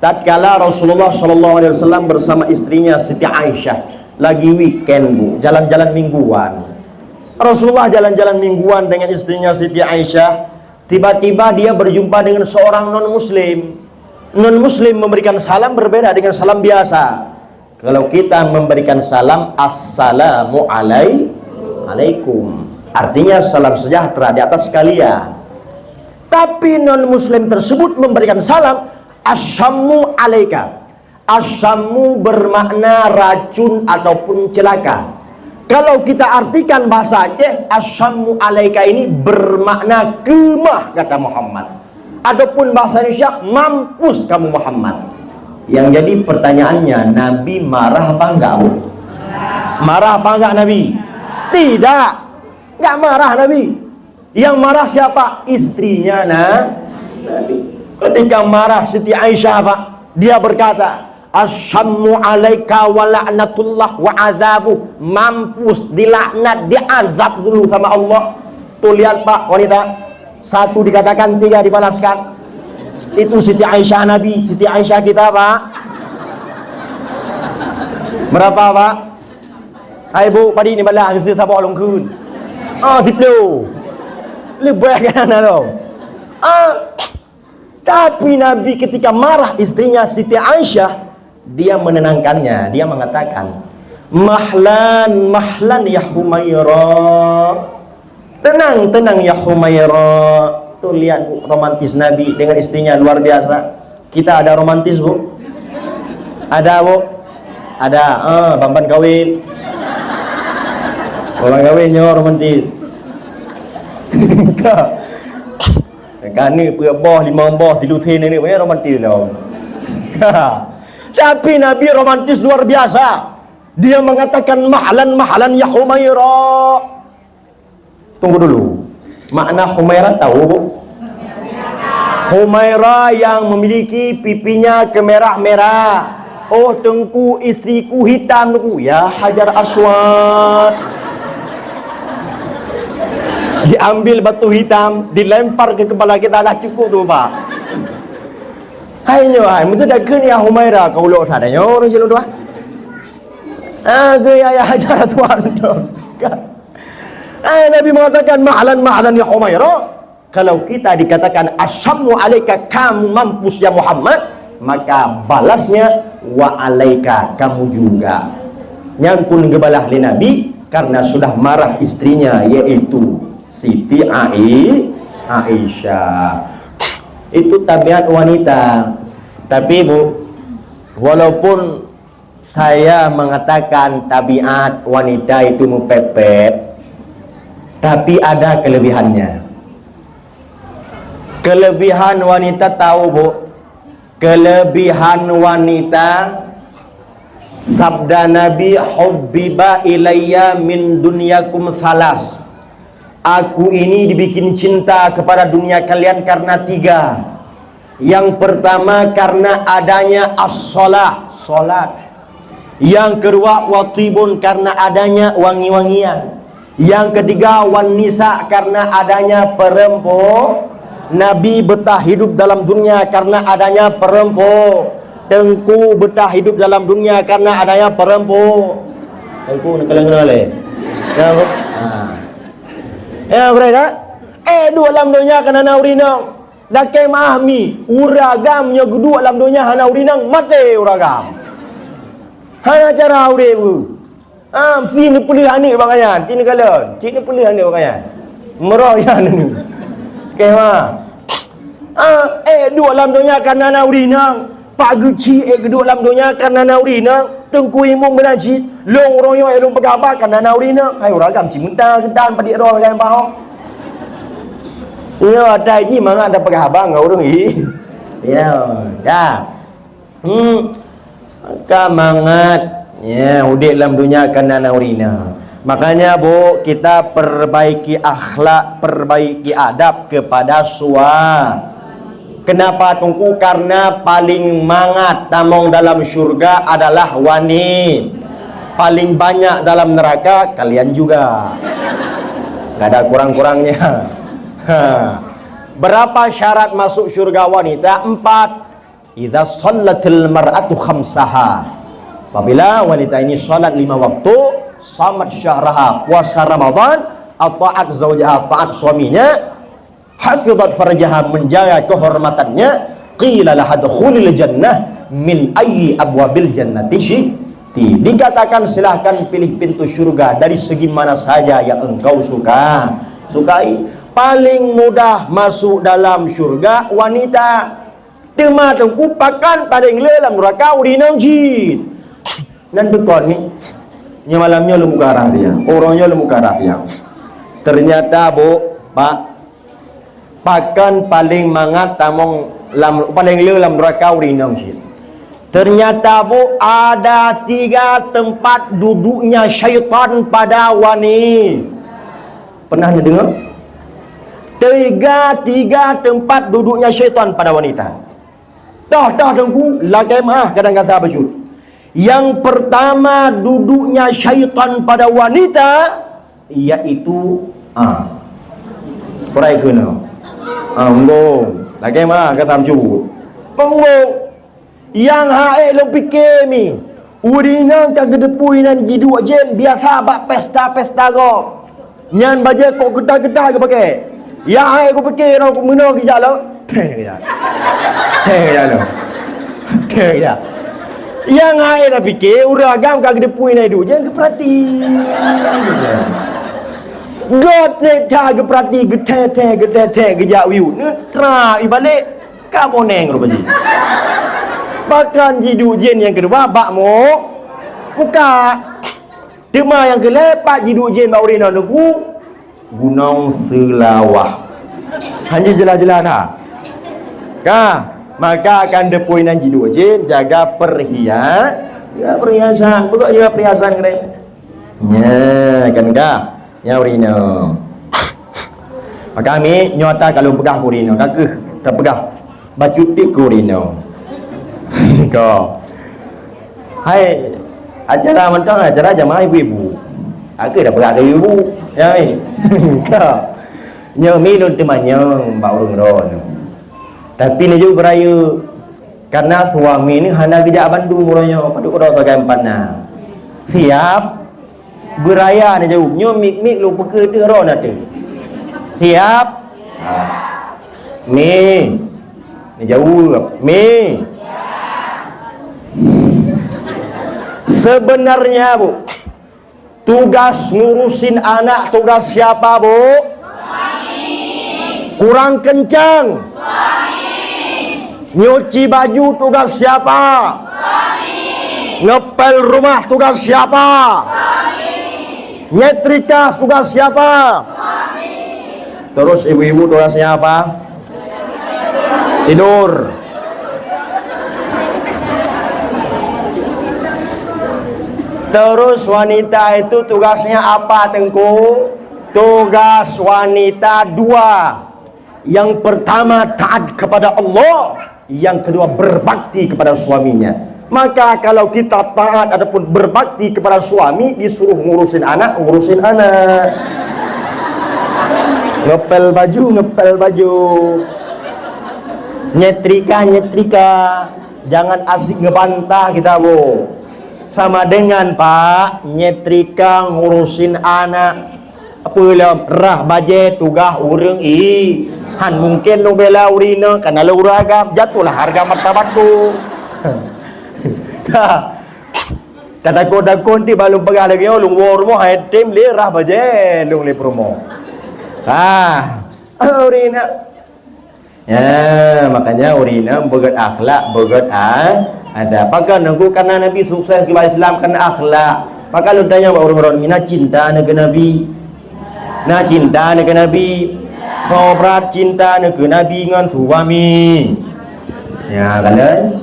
Tatkala Rasulullah sallallahu alaihi wasallam bersama istrinya Siti Aisyah lagi weekend, Bu, jalan-jalan mingguan. Rasulullah jalan-jalan mingguan dengan istrinya Siti Aisyah. Tiba-tiba dia berjumpa dengan seorang non-muslim. Non-muslim memberikan salam berbeda dengan salam biasa. Kalau kita memberikan salam, "Assalamu alai-, alaikum." Artinya, "Salam sejahtera di atas kalian." Tapi non-muslim tersebut memberikan salam, "Assammu alaika." Assammu bermakna racun ataupun celaka. Kalau kita artikan bahasa Aceh, "Assammu alaika" ini bermakna keumah, kata Muhammad. Adapun bahasa Indonesia, "Mampus kamu, Muhammad." Yang jadi pertanyaannya, Nabi marah apa enggak, Bu? Marah apa enggak Nabi? Tidak. Enggak marah Nabi. Yang marah siapa? Istrinya Na-, Nabi. Ketika marah Siti Aisyah, Pak, dia berkata, "Asyammu alaika wa la'natullah wa azabuh." Mampus, dilaknat, diazab dulu sama Allah. Tuh lihat, Pak, wanita. Satu dikatakan, tiga dibalaskan. Itu Siti Aisyah Nabi, Siti Aisyah kita, Pak. Berapa, Pak? Hai, Bu, padit nibalah, geuseuh saboh lôn kheun. Ah, siplôh. Leubeh kan, aneuk lôn? Ah, tapi Nabi ketika marah istrinya Siti Aisyah, dia menenangkannya. Dia mengatakan, "Mahlan, mahlan ya Humaira. Tenang, tenang ya Humaira." Tuh lihat, Bu, romantis Nabi dengan istrinya luar biasa. Kita ada romantis, Bu? Ada, Bu? Ada. Ah, ban-ban kawin. Ban-ban kawin nyoe romantis. Ka. Ka ni peuet boh, limong boh, tilu sen ni, banyak romantis dah. Tapi Nabi romantis luar biasa. Dia mengatakan, "Mahlan, mahlan ya Humaira." Tunggu dulu. Makna Humaira tahu, Bu? Humaira yang memiliki pipinya kemerah-merah. "Oh, Teungku, istriku hitam, Teungku." "Ya Hajar Aswad." Diambil batu hitam, dilempar ke kepala kita, dah cukup tu, Pak. Hai nyoe, hai, meuteudakkeun ya Humaira, kau ulok that nyoe, ureueng siludoa. Ah, geuya ya Hajar Aswad. Ah, Nabi mengatakan, "Mahlan, mahlan ya Humaira." Kalau kita dikatakan, "Asyammu alaika, kamu mampus ya Muhammad," maka balasnya, "Wa alaika, kamu juga." Nyang pun geubalah lé Nabi karena sudah marah istrinya, yaitu Siti Ai-, Aisyah. Itu tabiat wanita. Tapi, Bu, walaupun saya mengatakan tabiat wanita itu meupet-pet, tapi ada kelebihannya. Kelebihan wanita tahu, Bu? Kelebihan wanita, sabda Nabi, "Hubbiba ilayya min dunyakum thalas." Aku ini dibikin cinta kepada dunia kalian karena tiga. Yang pertama, karena adanya as-shalah, salat. Yang kedua, wa thibun, karena adanya wangi-wangian. Yang ketiga, wan nisa, karena adanya perempu-, Nabi betah hidup dalam dunia karena adanya perempu-, Teungku betah hidup dalam dunia karena adanya perempu-, Teungku nak keuleng lé. Ya, Bu? Ha. Ya, betul tak? Eh, duek lam donya kan hana ureueng inong. Lakée meu'ah mi, ureueng agam nyoe geuduek lam donya hana ureueng inong, maté ureueng agam. Hana cara udeb. Ah, si neupeuleueh aneuk bak nyan, cit neukalon, cit neupeuleueh aneuk bak nyan. Meurok nyan ni. Keh ma. Ah, eh, duek lam donya kan hana ureueng inong. Pak Geuchik, eh, geuduek lam donya kan hana ureueng inong. Teungku Imum meunan cit, lôn uroe nyoe, eh, lôn peugah haba kan hana ureueng inong. Hai ureueng agam cit meuta geudan padit roh sagai bak. Nyoe atai jih mangat tapeugah haba ngon ureueng i-, ya, ya. Hmm. Maka mangat, ya, udeb lam dunia kan hana ureueng inong. Makanya, Bu, kita perbaiki akhlak, perbaiki adab kepada sua-, Kenapa, Teungku? Karena paling mangat tamong dalam syurga adalah wani-, paling banyak dalam neraka kalian juga. Gak ada kurang-kurangnya. Ha. Berapa syarat masuk syurga wanita? Empat. Idza shallatil mar'atu khamsaha. Apabila wanita ini salat lima waktu, shamat syahraha, puasa Ramadan, ata'at zaujaha, taat suaminya, hafizat farjaha, menjaga kehormatannya, qila laha dkhulil jannah min ayyi abwabil jannati syi'ti. Dikatakan, "Silahkan pilih pintu syurga dari segi mana saja yang engkau suka, sukai." Paling mudah masuk dalam syurga wanita. Teuma Teungku, pakon paléng le lam nuraka ureueng inong cit? Nan beukon ni, nyoe malam nyoe lôn buka rahsia. Uroe nyoe lôn buka rahsia. Ternyata, Bu, Pak, pakon paléng mangat tamong lam, paléng le lam nuraka ureueng inong cit? Ternyata, Bu, ada tiga tempat duduknya syaitan pada wani-, Pernah neudeungoe? Tiga, tiga tempat duduknya syaitan pada wanita. Dah, dah, Teungku, lakée meu'ah kadang gata bacut. Yang pertama duduknya syaitan pada wanita, yaitu, ah, peuraya keunoe. Ah, unggong. Lakée meu'ah gata bacut. Unggong. Nyang hana lôn pike mi, ureueng inong ka geuteupue inan jiduek jén biasa bak pesta-pesta gob. Nyan bajée kok geuda-geuda geupakée. Ya hai kupike rot meunoe geujak lom. Teh geujak. Teh geujak lom. Teh geujak. Nyang hai na pike ureueng agam ka geuteupue inan jiduek jén geupeurati. Gob teh that geupeurati geuteh-teh geuteh-teh geujak wiyut. Neutra ibalek. Ka boneng rupajih. Bahkan jiduek jén nyang keudua bak mu-, muka. Teuma nyang keulhée pat jiduek jén bak ureueng inong Teungku, Gunong Seulawah. Hana jeulaih-jeulaih na. Ka, maka akan teupue inan jiduek jén jaga perhia-, ya, perhiasan. Pokok jaga perhiasan keunan. Nya, kan ka? Nyang ureueng inong. Maka mi nyoe ata ka lôn peugah keu ureueng inong, ka keuh tapeugah bacut tiek keu ureueng inong. Ko. Hai, acara mantong acara jamaah ibu-ibu. Ka keuh tapeugah keu ibu. Ya, mi. Ko. Nyoe mi lôn teumanyong bak ureueng droeneuh. Tapi neujaweueb beurayeuk. Karena suami ni hana geujak bandum uroe nyoe, padub uroe sagai empat na. Siap? Beuraya neujaweueb. Nyoe mik-mik lôn peukeuh teuh roh na teuh. Siap? Ha. Mi. Neujaweueb. Mi. Sebenarnya, Bu, tugas ngurusin anak tugas siapa, Bu? Kurang kencang. Nyuci baju tugas siapa? Ngepel rumah tugas siapa? Nyetrika tugas siapa? Terus ibu-ibu tugasnya apa? Tidur. Terus wanita itu tugasnya apa, Teungku? Tugas wanita dua. Yang pertama taat kepada Allah, yang kedua berbakti kepada suaminya. Maka kalau kita taat ataupun berbakti kepada suami, disuruh ngurusin anak, ngurusin anak. Ngepel baju, ngepel baju. Nyetrika, nyetrika. Jangan asik ngebantah kita, Bu. Sama dengan, Pak, nyetrika ngurusin anak. Apa lom, rah bajée tugaih ureueng i. Han mungken lôn bela ureueng inong, kana lôn ureueng agam, jatuhlah harga martabat lôn. Ka takot-takot ti bak lôn peugah lagée nyoe, lôn woe rumoh, hai tem lé rah bajée lôn lé peurumoh. Ha, ureueng inong. Ya, makanya ureueng inong beugét akhlak, beugét a-, adab. Pakon Teungku, karena Nabi sukses keu Islam karena akhlak. Maka lôn tanyong bak ureueng-ureueng, na cinta neuh keu Nabi? Na cinta neuh keu Nabi? Sobrat cinta neuh keu Nabi ngon suami? Ya, kalon?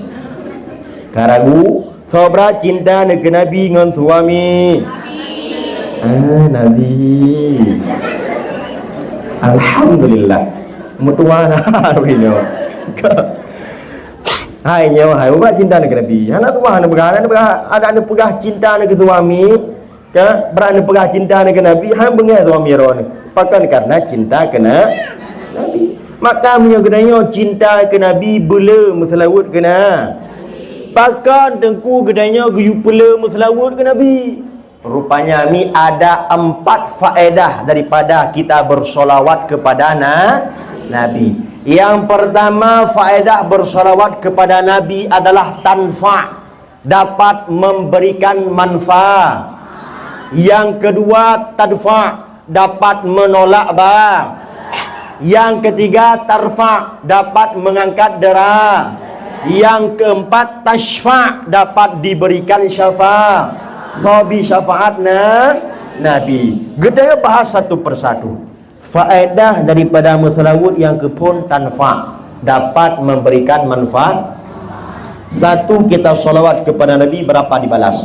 Ka ragu? Sobrat cinta neuh keu Nabi ngon suami? Ah, Nabi. Alhamdulillah. Meutuha na ureueng inong. Hai nyoe, hai, ubat cinta neuh keu Nabi. Hana tuha neupeugah, hana neupeugah, hana neupeugah cinta neuh keu suami, ka, brat neupeugah cinta neuh keu Nabi, han beungéh suami droeneuh. Pakon karena cinta keu na-, Nabi. Maka meunyoe geutanyoe cinta keu Nabi, beuleu meuseulaweuet keu na-, pakon Teungku geutanyoe geuyue peuleu meuseulaweuet keu Nabi? Rupanya mi ada empat faedah daripada kita bersolawat kepada na-, Nabi. Yang pertama, faedah bersolawat kepada Nabi adalah tanfa, dapat memberikan manfaat. Yang kedua, tadfa, dapat menolak ba. Yang ketiga, tarfa, dapat mengangkat dera. Yang keempat, tasyfa, dapat diberikan syafa-, sobi syafaat na-, Nabi. Geutanyoe bahas satu persatu. Faedah daripada meuseulaweuet nyang keuphon tanfa, dapat memberikan manfaat. Satu kita salawat kepada Nabi berapa dibalas?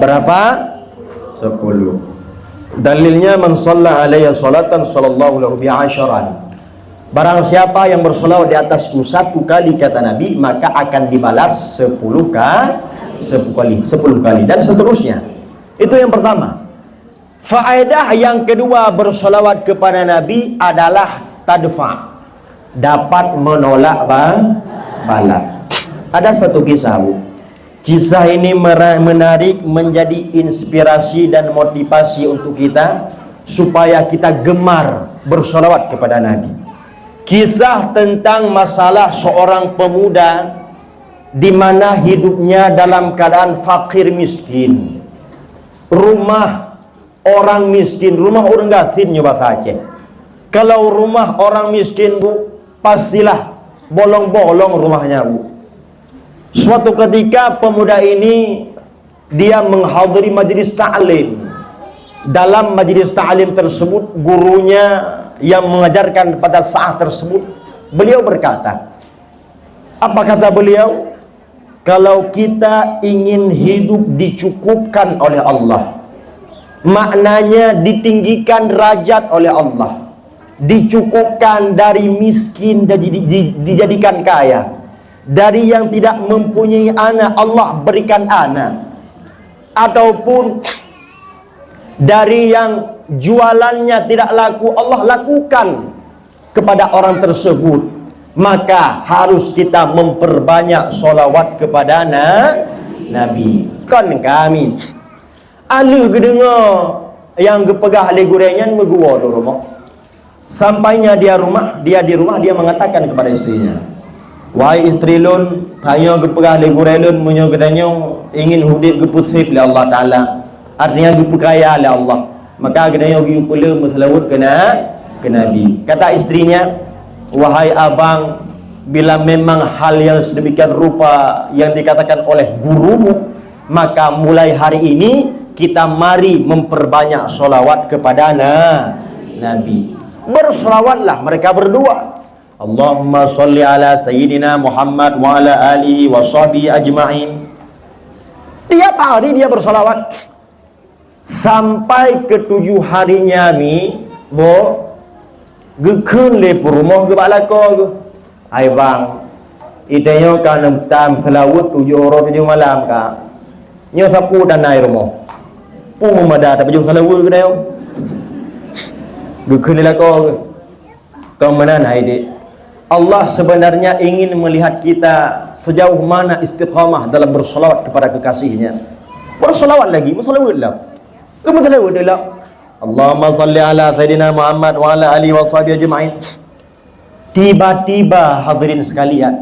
Berapa? Sepuluh. Dalilnya, "Man shalla alayya salatan sallallahu lahu biha asyaran." Barang siapa yang bersolawat di atasku satu kali, kata Nabi, maka akan dibalas sepuluh ka-, sepuluh kali, sepuluh kali, dan seterusnya. Itu yang pertama. Faedah yang kedua bersolawat kepada Nabi adalah tadfa, dapat menolak ba-, bala. Ada satu kisah, Bu. Kisah ini mera-, menarik, menjadi inspirasi dan motivasi untuk kita, supaya kita gemar bersolawat kepada Nabi. Kisah tentang masalah seorang pemuda di mana hidupnya dalam keadaan fakir miskin. Rumah orang miskin, rumah ureuëng gasien nyoe bahasa Aceh. Kalau rumah orang miskin, Bu, pastilah bolong-bolong rumahnya, Bu. Suatu ketika pemuda ini dia menghadiri majlis taklim. Dalam majlis taklim tersebut, gurunya yang mengajarkan pada saat tersebut, beliau berkata, apa kata beliau? Kalau kita ingin hidup dicukupkan oleh Allah, maknanya ditinggikan derajat oleh Allah, dicukupkan dari miskin dan di-, di-, dijadikan kaya, dari yang tidak mempunyai anak, Allah berikan anak, ataupun dari yang jualannya tidak laku, Allah lakukan kepada orang tersebut, maka harus kita memperbanyak solawat kepada na-, Nabi. Kon kami. Aleuh geudeungoe nyang geupeugah lé gurée nyan meuguwoe di rumoh. Sampainya dia rumah, dia di rumah, dia mengatakan kepada istrinya, "Wahai istri lôn, tanyoe geupeugah lé gurée lôn meunyoe geutanyoe ingin udeb geupeuseb lé Allah Taala, artinya geupeukaya lé Allah, maka geutanyoe geuyue peuleueh meuseulaweuet keu na-, keu Nabi." Kata istrinya, "Wahai abang, bila memang hal yang sedemikian rupa yang dikatakan oleh gurumu, maka mulai hari ini kita mari memperbanyak solawat kepada na-, Nabi." Bersolawatlah mereka berdua. Allahumma salli ala Sayyidina Muhammad wa ala alihi wa sahbihi ajma'in. Tiap hari dia bersolawat. Sampai ketujuh harinya ni, bo, geukheun lé peurumoh geuh bak lakoe geuh. "Hai bang, geutanyoe ka neuk tam seulaweuet tujoh uroe tujoh malam ka. Nyoe sapeue tanda i rumoh? Peue meumada tapajoh seulaweuet geutanyoe?" Geukheun lé lakoe geuh. Kon meunan hai dek. Allah sebenarnya ingin melihat kita sejauh mana istiqamah dalam bersolawat kepada kekasihnya. Bersolawat lagi, meuseulaweuet lah. Meuseulaweuet lah. Allahumma salli ala Sayyidina Muhammad wa ala alihi wa sahbihi ajma'in. Tiba-tiba, hadirin sekalian,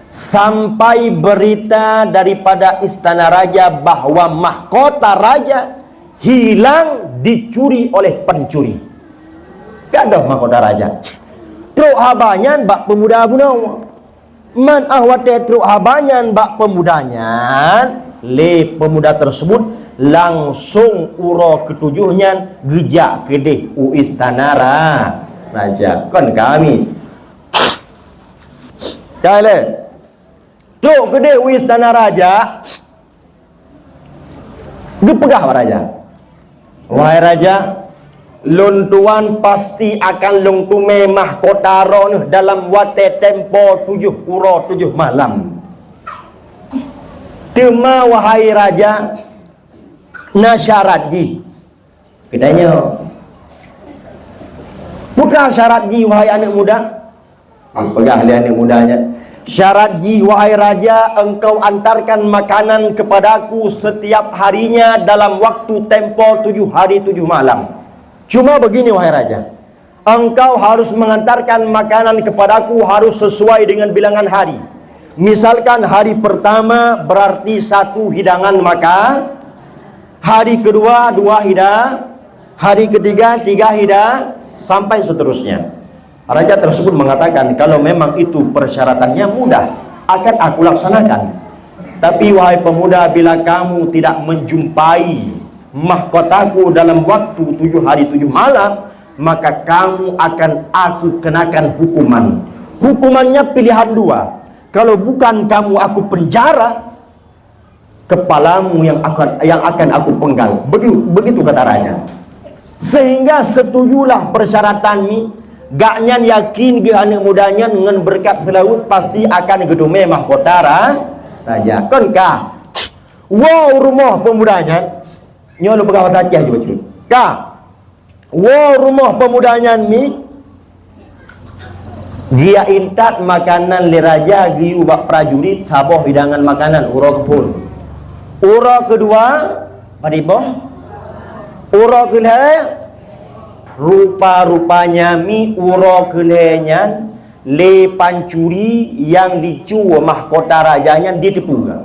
sampai berita daripada istana raja bahwa mahkota raja hilang dicuri oleh pencuri. Gadôh mahkota raja. Trok haba nyan bak pemuda bunoe. Man ah watée trok haba nyan bak pemuda nyan, lé pemuda tersebut langsung uroe ketujoh nyan geujak keudeh u istana ra-, raja. Kon kami. Cai lé. Trok keudeh u istana raja, geupeugah bak raja, "Wahai raja, lôn tuan pasti akan lôn teumé mahkota droeneuh dalam watée tempo tujoh uroe tujoh malam." "Teuma, wahai raja, na syarat jih." Geutanyoe, "Peue syarat jih, wahai aneuëk muda?" Geupeugah lé aneuëk muda nyan, "Syarat jih, wahai raja, engkau antarkan makanan kepadaku setiap harinya dalam waktu tempo tujuh hari tujuh malam. Cuma begini, wahai raja, engkau harus mengantarkan makanan kepadaku harus sesuai dengan bilangan hari. Misalkan hari pertama berarti satu hidangan makan, hari kedua dua hidangan, hari ketiga tiga hidangan, sampai seterusnya." Raja tersebut mengatakan, "Kalau memang itu persyaratannya, mudah, akan aku laksanakan. Tapi, wahai pemuda, bila kamu tidak menjumpai mahkotaku dalam waktu tujuh hari tujuh malam, maka kamu akan aku kenakan hukuman. Hukumannya pilihan dua. Kalau bukan kamu aku penjara, kepalamu yang akan, yang akan aku penggal." Begitu, begitu kata raja. Sehingga setujulah persyaratan ni, Gobnyan yakin geuh aneuëk muda nyan ngon beureukat seulaweuet pasti akan geuteumé mahkota ra-, raja. Kon ka. Woe u rumoh peumuda nyan, nyoe lôn peugah basa Aceh ju bacut. Ka. Woe u rumoh peumuda nyan mi, geujak intat makanan lé raja geuyue bak prajurit saboh hidangan makanan uroe keuphon. Uroe keudua, padum boh? Uroe keulhée, rupa-rupanya mi uroe keulhée nyan lé pancuri nyang jicue mahkota raja nyan jiteupeue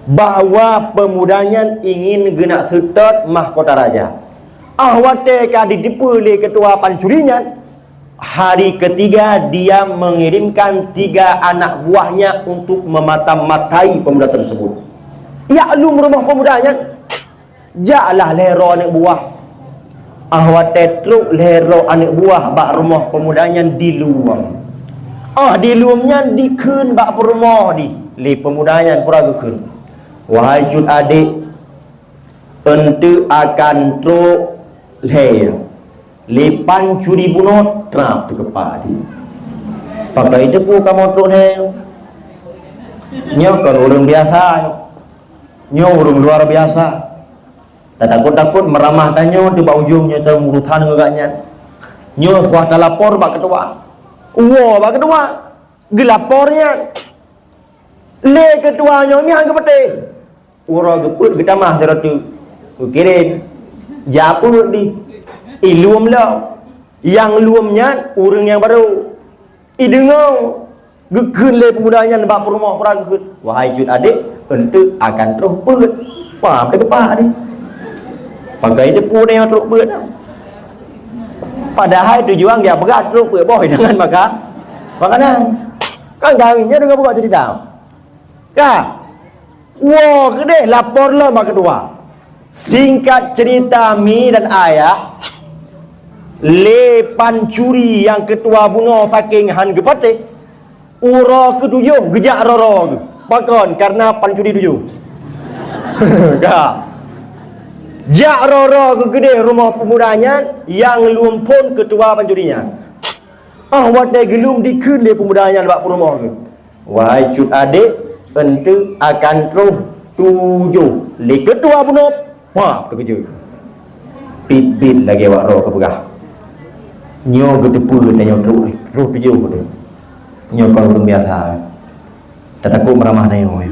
bahwa peumuda nyan ingin geunak seutôt mahkota raja. Ah watée ka jiteupeue lé keutua pancuri nyan, hari ketiga dia mengirimkan tiga anak buahnya untuk memata-matai pemuda tersebut. Jak lom rumoh peumuda nyan, jaklah lhée droe aneuëk buah. Ah watée trok lhée droe aneuëk buah bak rumoh peumuda nyan jilom. Ah jilom nyan jikheun bak peurumoh jih lé peumuda nyan, peue geukheun, "Wahai cut adék, eunteuk akan trok lhée." Lé pancuri bunoe trap teukeupah di. Pakon teupeue kamoe trok lhée? Nyoe kon ureuëng biasa. Nyoe ureuëng luar biasa. Tatakot-takot meuramah tanyoe teuh bak ujong nyoe teuh urusan ngon gobnyan. Nyoe suah talapor bak keutua. Woe bak keutua. Geulapor nyan. Lé keutua nyoe mi han geupeuteh. Uroe geupeuet geutamah sidroe teuk. Geukirém. Japeuet di. Ilom lom. Nyang lom nyan ureuëng nyang barô. Ideungoe geukheun lé peumuda nyan bak peurumoh, peue geukheun, "Wahai cut adék, eunteuk akan troh peuet." Pam teukeupah di. Pakon teupeue nyoe trok peuet. Padahai tujuan geupeugah trok peuet boh hidangan maka-, makanan. Kan kawin nyan deungon buka cerita. Ka. Woe keudeh lapor lom bak keutua. Singkat cerita mi dan ayah, lé pancuri nyang keutua bunoe saking han geupatéh, uroe keutujoh geujak roro geuh. Pakon? Karena pancuri tujoh. Ka. Jak roro geuh keudeh rumoh peumuda nyan nyang lom phon keutua pancuri nyan. Ah watée geulom dikheun lé peumuda nyan bak peurumoh geuh. "Wahai cut adék, eunteuk akan troh tujoh." Lé keutua bunoe, pah, teukeujot. Pit-pit lagée wak roh geupeugah, "Nyoe geuteupeue tanyoe troh, troh tujoh teuh. Nyoe kon ureuëng biasa." Tatakot meuramah tanyoe.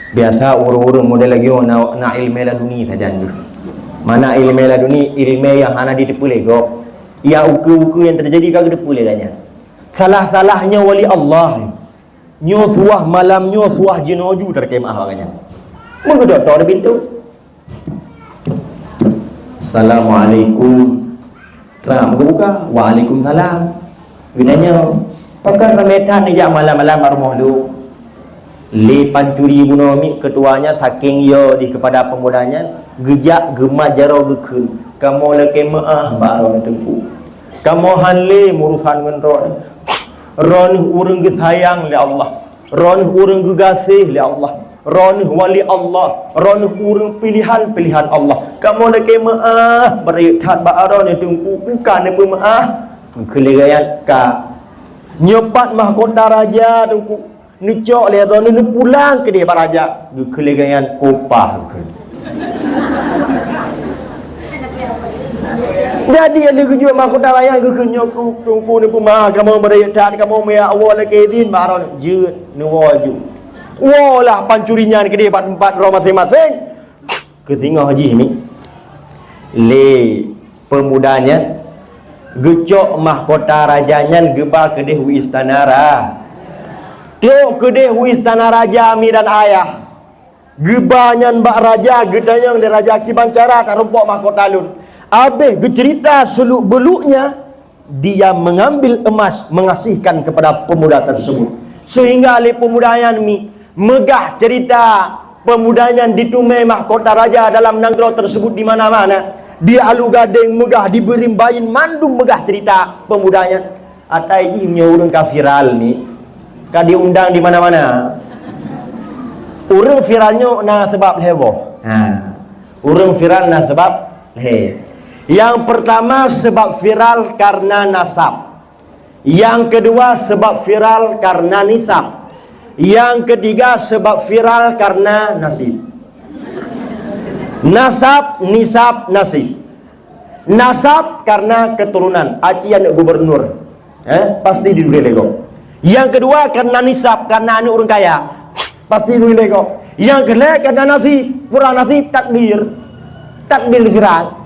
Biasa ureuëng-ureuëng model lagée nyoe na, na iéleumé laduni sajan jih. Mana iéleumé laduni, iéleumé nyang hana jiteupeue lé gob. Nyang ukeue-ukeue nyang teujadi ka geuteupeue lé gobnyan. Salah-salah nyoe wali Allah. Nyoe suah malam nyoe suah jinoe ju tarakée meuáh bak gobnyan. Meugeudok-dok di pintoe. "Assalamualaikum." Trap geubuka, "Waalaikumsalam." Geutanyong, "Pakon ramé that neujak malam-malam bak rumoh lôn?" Lé pancuri bunoe miet keutuanya saking yo jih keupada peumuda nyan, geujak geumat jaroe geukheun, "Kamoe lakée meuáh bak droeneuh Teungku. Kamoe han lé meurusan ngon droeneuh. Droeneuh ureuëng geusayang lé Allah. Droeneuh ureuëng geugaséh lé Allah. Droeneuh wali Allah. Droeneuh ureuëng pilihan-pilihan Allah. Kamoe lakée meuáh, beureukat bak droeneuh Teungku, ka neupeumeuáh." Geukheun lé gobnyan, "Ka. Nyoe pat mahkota raja Teungku. Neucok lé droeneuh neupulang keudeh bak raja." Geukheun lé gobnyan, "Ka pah," geukheun. Jadi lheueh geujok mahkota raja geukheun, "Nyoe Teungku neupeumeuáh, kamoe beureukat, kamoe meuyak woe lakée idhin bak droeneuh." Jeuet, neuwoe ju. Woe lah pancuri nyan keudeh bak teumpat droe maséng-maséng. Keu singoh jih mi, lé peumuda nyan geucok mahkota raja nyan geuba keudeh u istana ra-, trok keudeh u istana raja mi dan ayah. Geuba nyan bak raja, geutanyong lé raja, "Kiban cara tarumpok mahkota lôn?" Abéh geuceurita seuluk-beuluknya, dia mengambil emas, mengasihkan kepada pemuda tersebut. Sehingga lé pemuda nyan mi, meugah cerita pemuda nyan diteumé mahkota raja dalam nanggroe tersebut di mana-mana. Di Alu Gadeng meugah, di Beurimbain mandum meugah cerita pemuda nyan. Atai jih nyoe ureuëng ka viral ni, ka diundang di mana-mana. Ureuëng viral nyoe na sabab lhée boh. Ha. Ureuëng viral na sabab lhée. Yang pertama sebab viral karena nasab. Yang kedua sebab viral karena nisab. Yang ketiga sebab viral karena nasib. Nasab, nisab, nasib. Nasab karena keturunan, aci aneuk gubernur. Eh, pasti di dunia lego. Yang kedua karena nisab, karena aneuk ureueng kaya. Pasti di dunia lego. Yang kelhèe karena nasib, pura nasib, takdir. Takdir viral.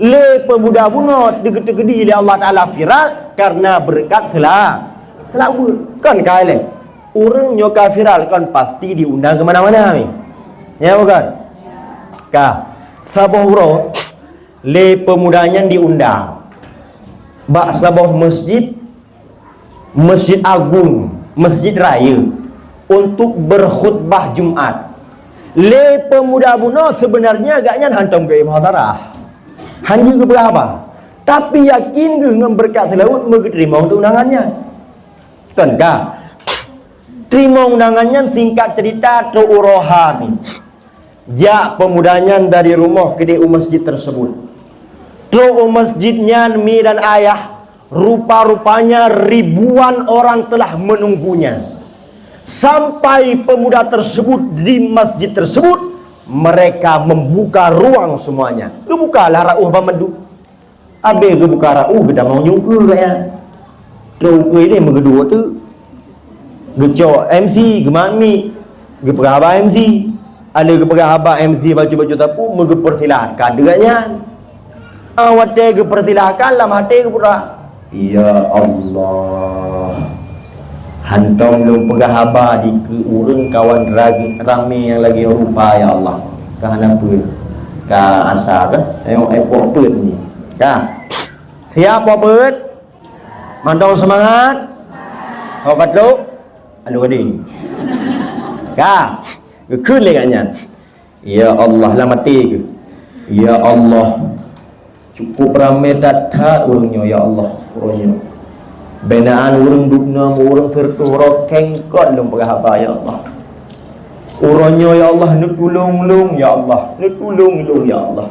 Lé pemuda bunoe teukeudi lé Allah Taala viral karena berkat sela-, selawat. Kon kai lé. Ureueng nyoe ka viral kon pasti diundang ke mana-mana ni. Ya bukan? Ka. Saboh uroe lé pemuda nyan diundang bak saboh masjid, masjid agung, masjid raya untuk berkhutbah Jumat. Lé pemuda bunoe sebenarnya agaknyan hantom geuék muhadharah. Hana geupeugah haba. Tapi yakin geuh ngon beureukat seulaweuet meugeuteurimong undangan nyan. Kon ka? Teurimong undangan nyan, singkat cerita, trok uroe ha nyan. Jak pemuda nyan dari rumoh keudéh u masjid tersebut. Trok u masjid nyan, mi dan ayah, rupa-rupanya ribuan orang telah menunggunya. Sampai pemuda tersebut di masjid tersebut, mereka membuka ruang semuanya. Geubukalah rauh banmandum. Abéh geubuka rauh, geutamong jungkeue gaya. Trok ukeue ini meugeudua teuk. Geucok M C, geumat mik, geupeugah haba M C. Ada geupeugah haba M C baju-baju tapu, meugeupeusilahkan deungon nyan. Ah, watée geupersilahkan, lam até geupeugah, "Ya Allah, hantom lôn peugah haba dikeue ureuëng kawan ra-, ramé nyang lagée rupa, ya Allah." Ka hana peuet, ka asa kan? Tengok, eh, poh peuet ni. Ka. Siap, poh peuet? Mantong seumangat? Ho ka trok? Alu gading. Ka. Geukheun lé gobnyan. Ya Allah, lam até geuh. Ya Allah, cukup ramé that-that ureuëng nyoe, ya Allah, uroe nyoe. Binaan ureuëng dub nam, ureuëng sireutoh droe kengkot lôn peugah haba, ya Allah. Uroe nyoe, ya Allah, neutulông lôn, ya Allah. Neutulông lôn, ya Allah.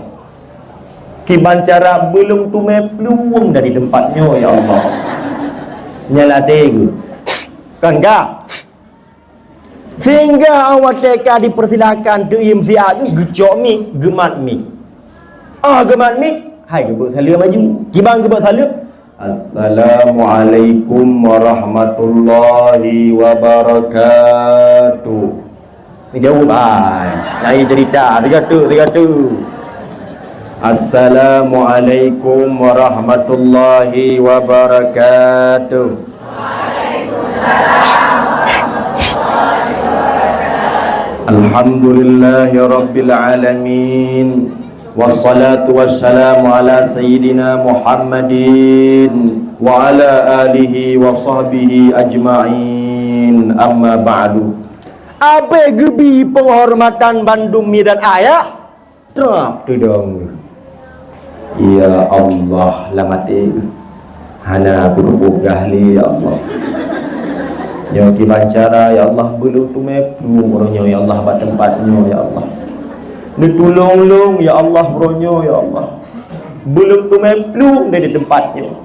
Kiban cara beulông teumé plueng dari teumpat nyoe, ya Allah. Nyan lam até geuh. Kon ka? Sehingga watée ka dipersilahkan teuk, ié meusiat geuh, geucok mik, geumat mik. Ah, geumat mik, hai geubeuet saleuem laju. Kiban geubeuet saleuem, "Assalamualaikum warahmatullahi wabarakatuh." Geujaweueb, hai. Nyang cerita, tiga tu, tiga tu. "Assalamualaikum warahmatullahi wabarakatuh." Alhamdulillahirabbil alamin. Wassalatu wassalamu ala sayyidina Muhammadin wa ala alihi wa sahbihi ajma'in. Amma ba'du. Abéh geubi penghormatan bandum mi dan ayah, trap teudong. Ya Allah, lam até geuh. Hana kupeugah lé, ya Allah. Nyoe kiban cara, ya Allah, beulông teumé plueng uroe nyoe, ya Allah, bak teumpat nyoe, ya Allah. Neutulông lôn, ya Allah, uroe nyoe, ya Allah. Beulông teumé plueng dari teumpat nyoe.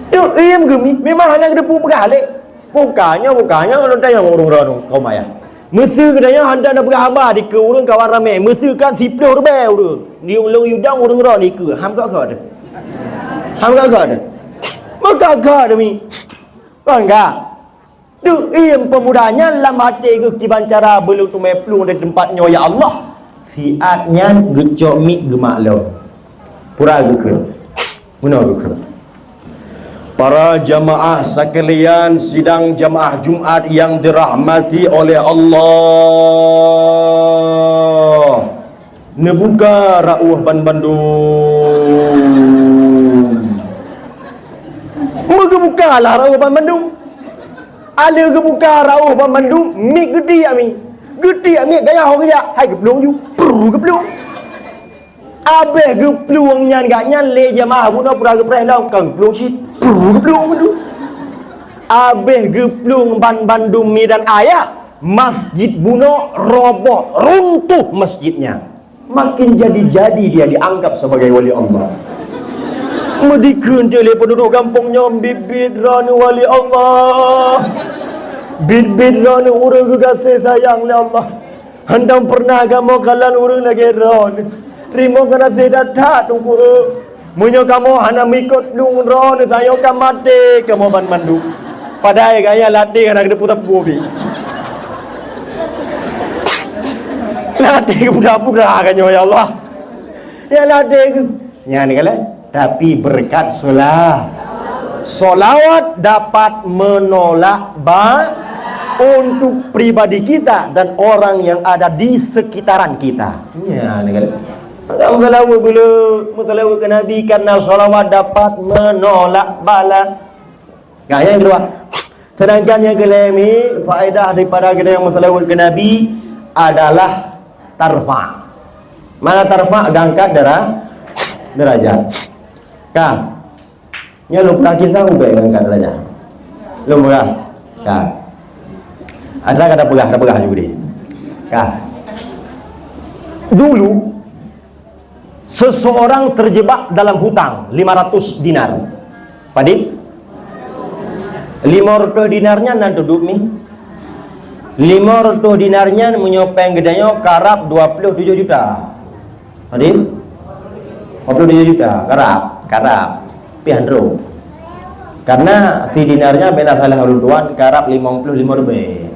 Teuk ié meugeumi, memang hana geuteupeue peugah lé. Bukannya, bukannya, lôn tanyong ureuëng droeneuh, kaum ayah. Meuseu geutanyoe hantom na peugah haba dikeue ureuëng kawan ramé, meuseu kan siplôh ribée ureuëng. Di ulôn yudang ureuëng droe dikeue. Ham ka-ka teuh. Ham ka-ka teuh. Meuka-ka demi. Kon ka? Teuk ié peumuda nyan lam até geuh kiban cara beulông teumé plueng dari teumpat nyoe, ya Allah. Siat nyan geucok mik geumat lom. Pura geukheun. Meunoe geukheun. Para jamaah sekalian, sidang jamaah Jumat yang dirahmati oleh Allah. Neubuka rauh banmandum. Meugeubukalah rauh banmandum. Aleuh geubuka rauh banmandum, mik geutiek mik. Geutiek mik gaya ho geujak, hai geuplueng ju. Prrr, geuplueng. Abéh geuplueng nyan gobnyan lé jamaah bunoe pura geupreh lom, ka geuplueng cit. Prrr, geuplueng mandum. Abéh geuplueng banmandum mi dan ayah, masjid bunoe roboh, runtuh masjidnya. Makin jadi-jadi dia dianggap sebagai wali Allah. Meudikheun cit lé penduduk gampông nyoe, "Biet-biet droeneuh wali Allah. Biet-biet droeneuh ureuëng geugaséh sayang lé Allah. Hantom peureunah kamoe kalon ureuëng lagée droeneuh. Teurimong geunaséh that-that, Teungku." Meunyoe kamoe hana meuikot lôn droeneuh, tanyoe ka maté kamoe banmandum. Padahai gaya ladé hana geuteupeue sapeue pih. Ladé geupura-pura ka nyoe, ya Allah. Ya ladé geuh. Nyan kan? Tapi berkat sola-, solawat dapat menolak ba-, untuk pribadi kita dan orang yang ada di sekitaran kita. Nyan kan? Maka meusalawat beuleuen, meusalawat keu Nabi, karena salawat dapat menolak bala. Nah, nyang keudua. Sedangkan nyang keulhèe mi, faedah daripada geutanyoe meusalawat keu Nabi adalah tarfa'. Mana tarfa'? Gangkat dara-, derajat. Ka. Nyoe lôn peugah kisah ubé ngon ka raja. Lôn peugah. Ka. Asai ka tapeugah, tapeugah ju deh. Ka. Dulu, seseorang terjebak dalam hutang lima ratus dinar. Padit? Lima ratus dinar nyan nan teuduek mi. Lima ratus dinar nyan meunyoe péng geutanyoe karab dua puluh tujuh juta. Padit? Dua puluh tujuh juta, karab, karab. Piah droe. Karena si dinar nyan bèk na salah ulôn tuan, karab limong puluh lima ribèe.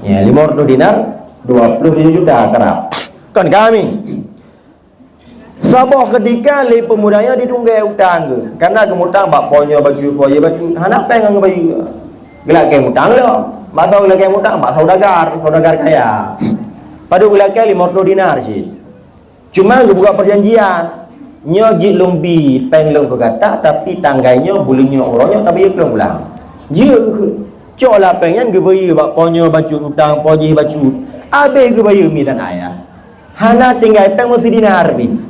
Ya, lima ratus dinar, dua puluh tujuh juta karab. Kon kami. Saboh keutika lé peumuda nyan ditunggée utang geuh. Karena geumutang bak po nyoe bacut, po jih bacut. Hana péng ngon bayeue. Geulakée mutang lom. Bak soe geulakée mutang? Bak saudagar, saudagar kaya. Padub geulakée? Limong ploh dinar cit. Cuma geubuka peujanjian, "Nyoe jeuet lôn bi péng lôn keu gata, tapi tanggai nyoe, buleuen nyoe, uroe nyoe tabayeue keu lôn pulang." Jeuet keuh. Cok lah péng nyan geubayeue bak po nyoe bacut utang, po jih bacut. Abéh geubayeue mi dan ayah. Hana tinggai péng meusidinar pih.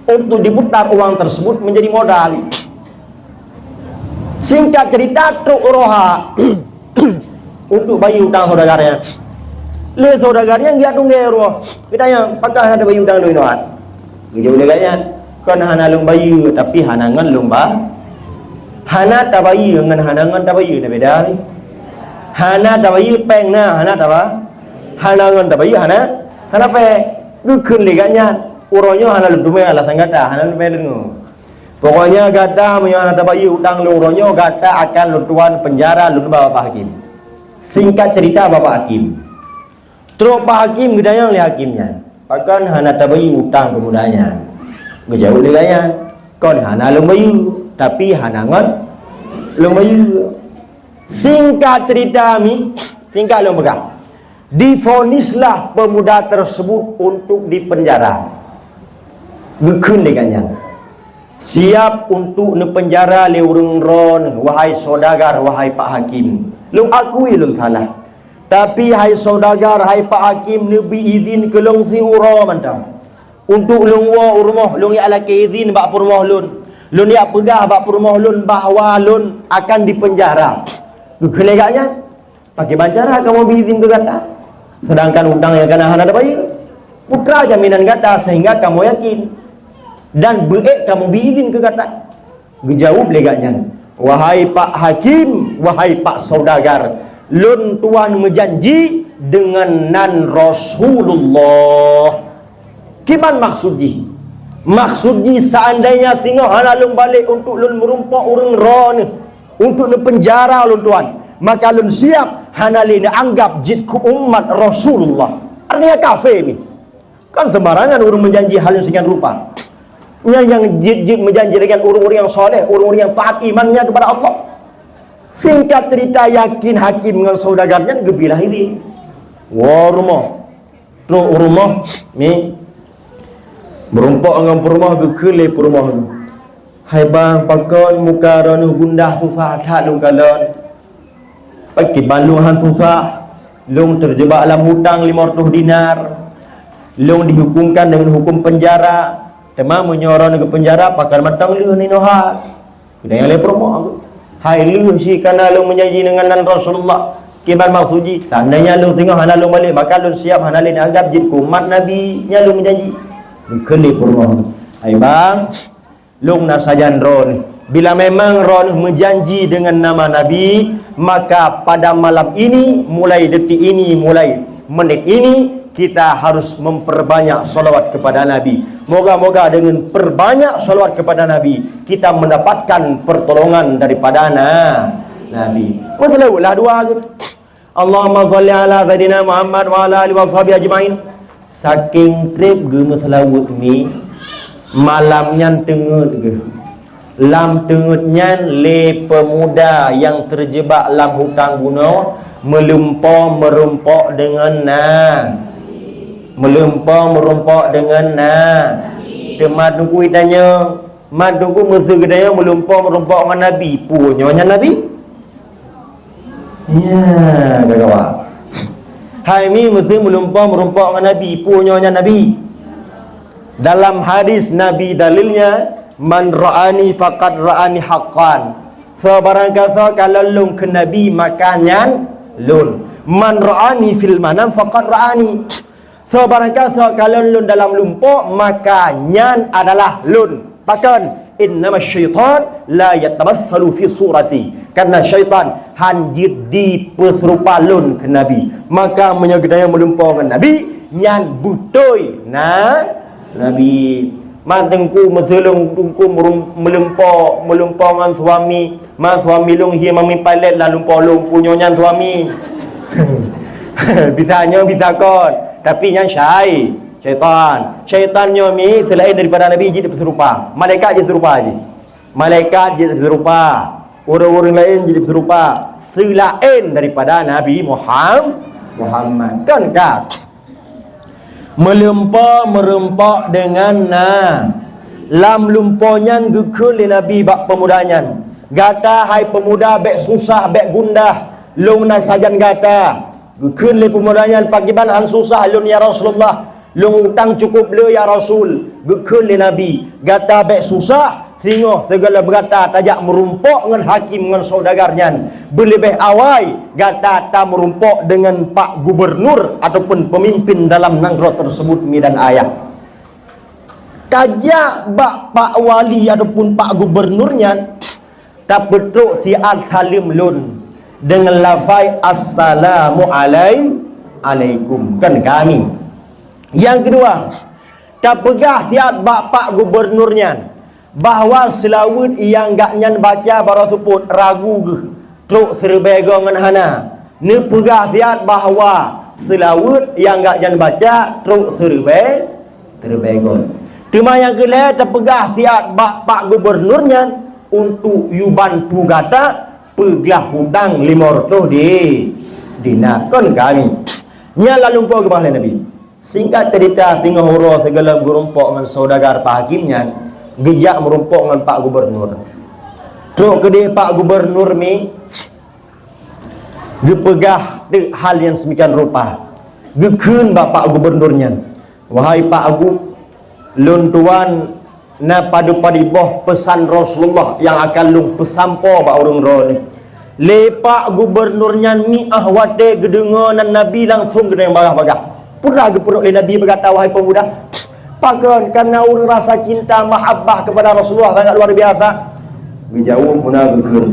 Untuk diputar uang tersebut menjadi modal. Singkat cerita, trok u roha untuk bayeue utang saudagar nyan. Lé saudagar nyan geujak tunggée u rumoh. Geutanyong, "Pakon hana tabayeue utang lôn nyoe?" Geujaweueb lé gobnyan, "Kon hana lôn bayeue, tapi hana ngon lôn ba-, hana tabayeue ngon hana ngon tabayeue na beda." Hana tabayeue péng na, hana taba-, hana ngon tabayeue hana, hana péng. Geukheun lé gobnyan, "Uroe nyoe hana lôn teumé alasan gata, hana lôn teumé deungoe. Pokoknya gata meunyoe hana tabayeue utang lôn uroe nyoe, gata akan lôn tuan penjara, lôn ba bapak hakim." Singkat cerita, bapak hakim trok bak hakim, geutanyong lé hakim nyan, "Pakon hana tabayeue utang peumuda nyan?" Geujaweueb lé gobnyan, "Kon hana lôn bayeue, tapi hana ngon lôn bayeue." Singkat cerita mi, singkat lôn peugah, divonislah pemuda tersebut untuk dipenjara. Geukheun lé gobnyan, "Siap untuk neupeunjara lé ureuëng droeneuh, wahai saudagar, wahai pak hakim. Lôn akui lôn salah. Tapi hai saudagar, hai pak hakim, neubi idhin keu lôn siuroe mantong. Untuk lôn woe u rumoh, lôn jak lakée idhin bak peurumoh lôn. Lôn jak peugah bak peurumoh lôn bahwa lôn akan dipeunjara." Geukheun lé gobnyan, "Pakriban cara kamoe bi idhin keu gata? Sedangkan utang nyang kana hana tabayeue. Peue jaminan gata sehingga kamoe yakin dan beuék kamoe bi idhin keu gata?" Geujaweueb lé gobnyan, "Wahai pak hakim, wahai pak saudagar, lôn tuan meujanji deungon nan Rasulullah." Kiban maksud jih? Maksud jih, seandainya singoh hana lôn balek untuk lôn meurumpok ureuëng droeneuh, untuk neupeunjara lôn tuan, maka lôn siab hana lé neuanggab jeuet keu umat Rasulullah. Artinya kafé mi. Kan sembarangan ureuëng meujanji hal nyang seumian rupa. Nyang, nyang jeuet-jeuet meujanji deungon ureuëng-ureuëng nyang saleh, ureuëng-ureuëng nyang taat imannya kepada Allah. Singkat cerita, yakin hakim ngon saudagar nyan geubilah idhin. Woe rumoh. Trok u rumoh, mi. Meurumpok ngon peurumoh, geukheun lé peurumoh geuh, "Hai bang, pakon muka droeneuh gundah, susah that lôn kalon? Pakriban lôn han susah. Lôn teujebak lam hutang lima ratus dinar. Lôn dihukumkan deungon hukum peunjara. Teuma meunyoe droeneuh geupeunjara, pakon mantong lheueh ninoe hai?" Geutanyong lé peurumoh geuh, "Hai lheueh si kana lôn meujanji deungon nan Rasulullah, Kiban maksud jih, seandainya lôn singoh hana lôn balek, maka lôn siap hana lé neuanggab jeuet keu umat Nabi nyang lôn meujanji. Geukheun lé peurumoh, "Hai bang, lôn na sajan droeneuh. Bila memang droeneuh meujanji deungon nama Nabi, maka pada malam ini, mulai detik ini, mulai menit ini, kita harus memperbanyak salawat kepada Nabi. Moga-moga dengan perbanyak salawat kepada Nabi, kita mendapatkan pertolongan daripada na-, Nabi." Meuseulaweuet lah dua geuh. Allahumma shalli ala Sayyidina Muhammad wa ala alihi wa sahbihi ajma'in. Saking treb geumeuseulaweuet mi, malam nyan teungeut geuh. Lam teungeut nyan lé peumuda nyang teujebak lam hutang bunoe, meulumpoe meurumpok deungon na. Meulumpoe meurumpok deungon na. Teuma teungku tanyoe, "Mat, teungku, meuseu geutanyoe meulumpoe meurumpok ngon Nabi, peue nyoe nyan Nabi?" Nya, ka kawa. "Hai mi, meuseu meulumpoe meurumpok ngon Nabi, peue nyoe nyan Nabi?" Dalam hadis Nabi dalilnya, "Man ra'ani faqad ra'ani haqqan." Soe barang gasoe kalon lôn keu Nabi, maka nyan lôn. "Man ra'ani fil manam faqad ra'ani." Soe barang gasoe kalon lôn dalam lumpoe, maka nyan adalah lôn. Pakon? "Innama syaitan la yatamatsalu fi surati." Karena syaitan han jeuet jipeuserupa lôn keu Nabi. Maka meunyoe geutanyoe meulumpoe ngon Nabi, nyan beutôi na Nabi. "Mat, teungku, meuseu lôn teungku meurum-, meulumpoe, meulumpoe ngon suami. Mat, suami lôn hi mami palet lam lumpoe lôn, peue nyoe nyan suami?" Bisa nyoe, bisa kon. Tapi nyan syai-, syaitan. Syaitan nyoe mi seulaén daripada Nabi jeuet jipeuserupa. Malaikat jeuet seurupa jih. Malaikat jeuet seurupa. Ureuëng-ureuëng laén jeuet seurupa. Seulaén daripada Nabi Muham-, Muhammad. Kon ka? Meulumpoe meurumpok deungon na. Lam lumpoe nyan geukheun lé Nabi bak peumuda nyan, "Gata hai peumuda bék susah, bék gundah. Lôn na sajan gata." Geukheun lé peumuda nyan, "Pakriban han susah lôn, ya Rasulullah? Lôn utang cukup le, ya Rasul." Geukheun lé Nabi, "Gata bék susah. Singoh sigohlom gata tajak meurumpok ngon hakim ngon saudagar nyan, beuleubeh awai gata tameurumpok deungon pak gubernur ataupun peumimpin dalam nanggroe teuseubut midan ayah. Tajak bak pak wali ataupun pak gubernur nyan, tapeutrok siat saleuem lôn deungon lafai, 'Assalamu alai-, alaikum.'" Kon kami. Nyang keudua, tapeugah siat bak pak gubernur nyan, bahwa seulaweuet nyang gobnyan baca baroe seupôt ragu geuh trok siribèe goe ngon hana. Neupeugah siat bahwa seulaweuet nyang gobnyan baca trok siribèe, siribèe goe. Teuma nyang keulhèe tapeugah siat bak pak gubernur nyan untuk yue bantu gata peuglah hutang limong reutôh di-, dinar. Kon kami. Nyan lam lumpoe geubah lé Nabi. Singkat cerita, singoh uroe sigohlom geurumpok ngon saudagar pak hakim nyan, geujak meurumpok ngon pak gubernur. Trok keudeh pak gubernur mi geupeugah teuk hal nyang seumikian rupa. Geukheun bak pak gubernur nyan, "Wahai pak gub, lôn tuan na padub-padub boh peusan Rasulullah nyang akan lôn peusampoe bak ureuëng droeneuh." Lé pak gubernur nyan miah watèe geudeungoe nan Nabi langsong geutanyong bagah-bagah. "Peue na geupeurok lé Nabi bak gata, wahai peumuda?" "Pakon, karena ureuëng rasa cinta mahabbah kepada Rasulullah sangat luar biasa." Geujaweueb meunan geukheun,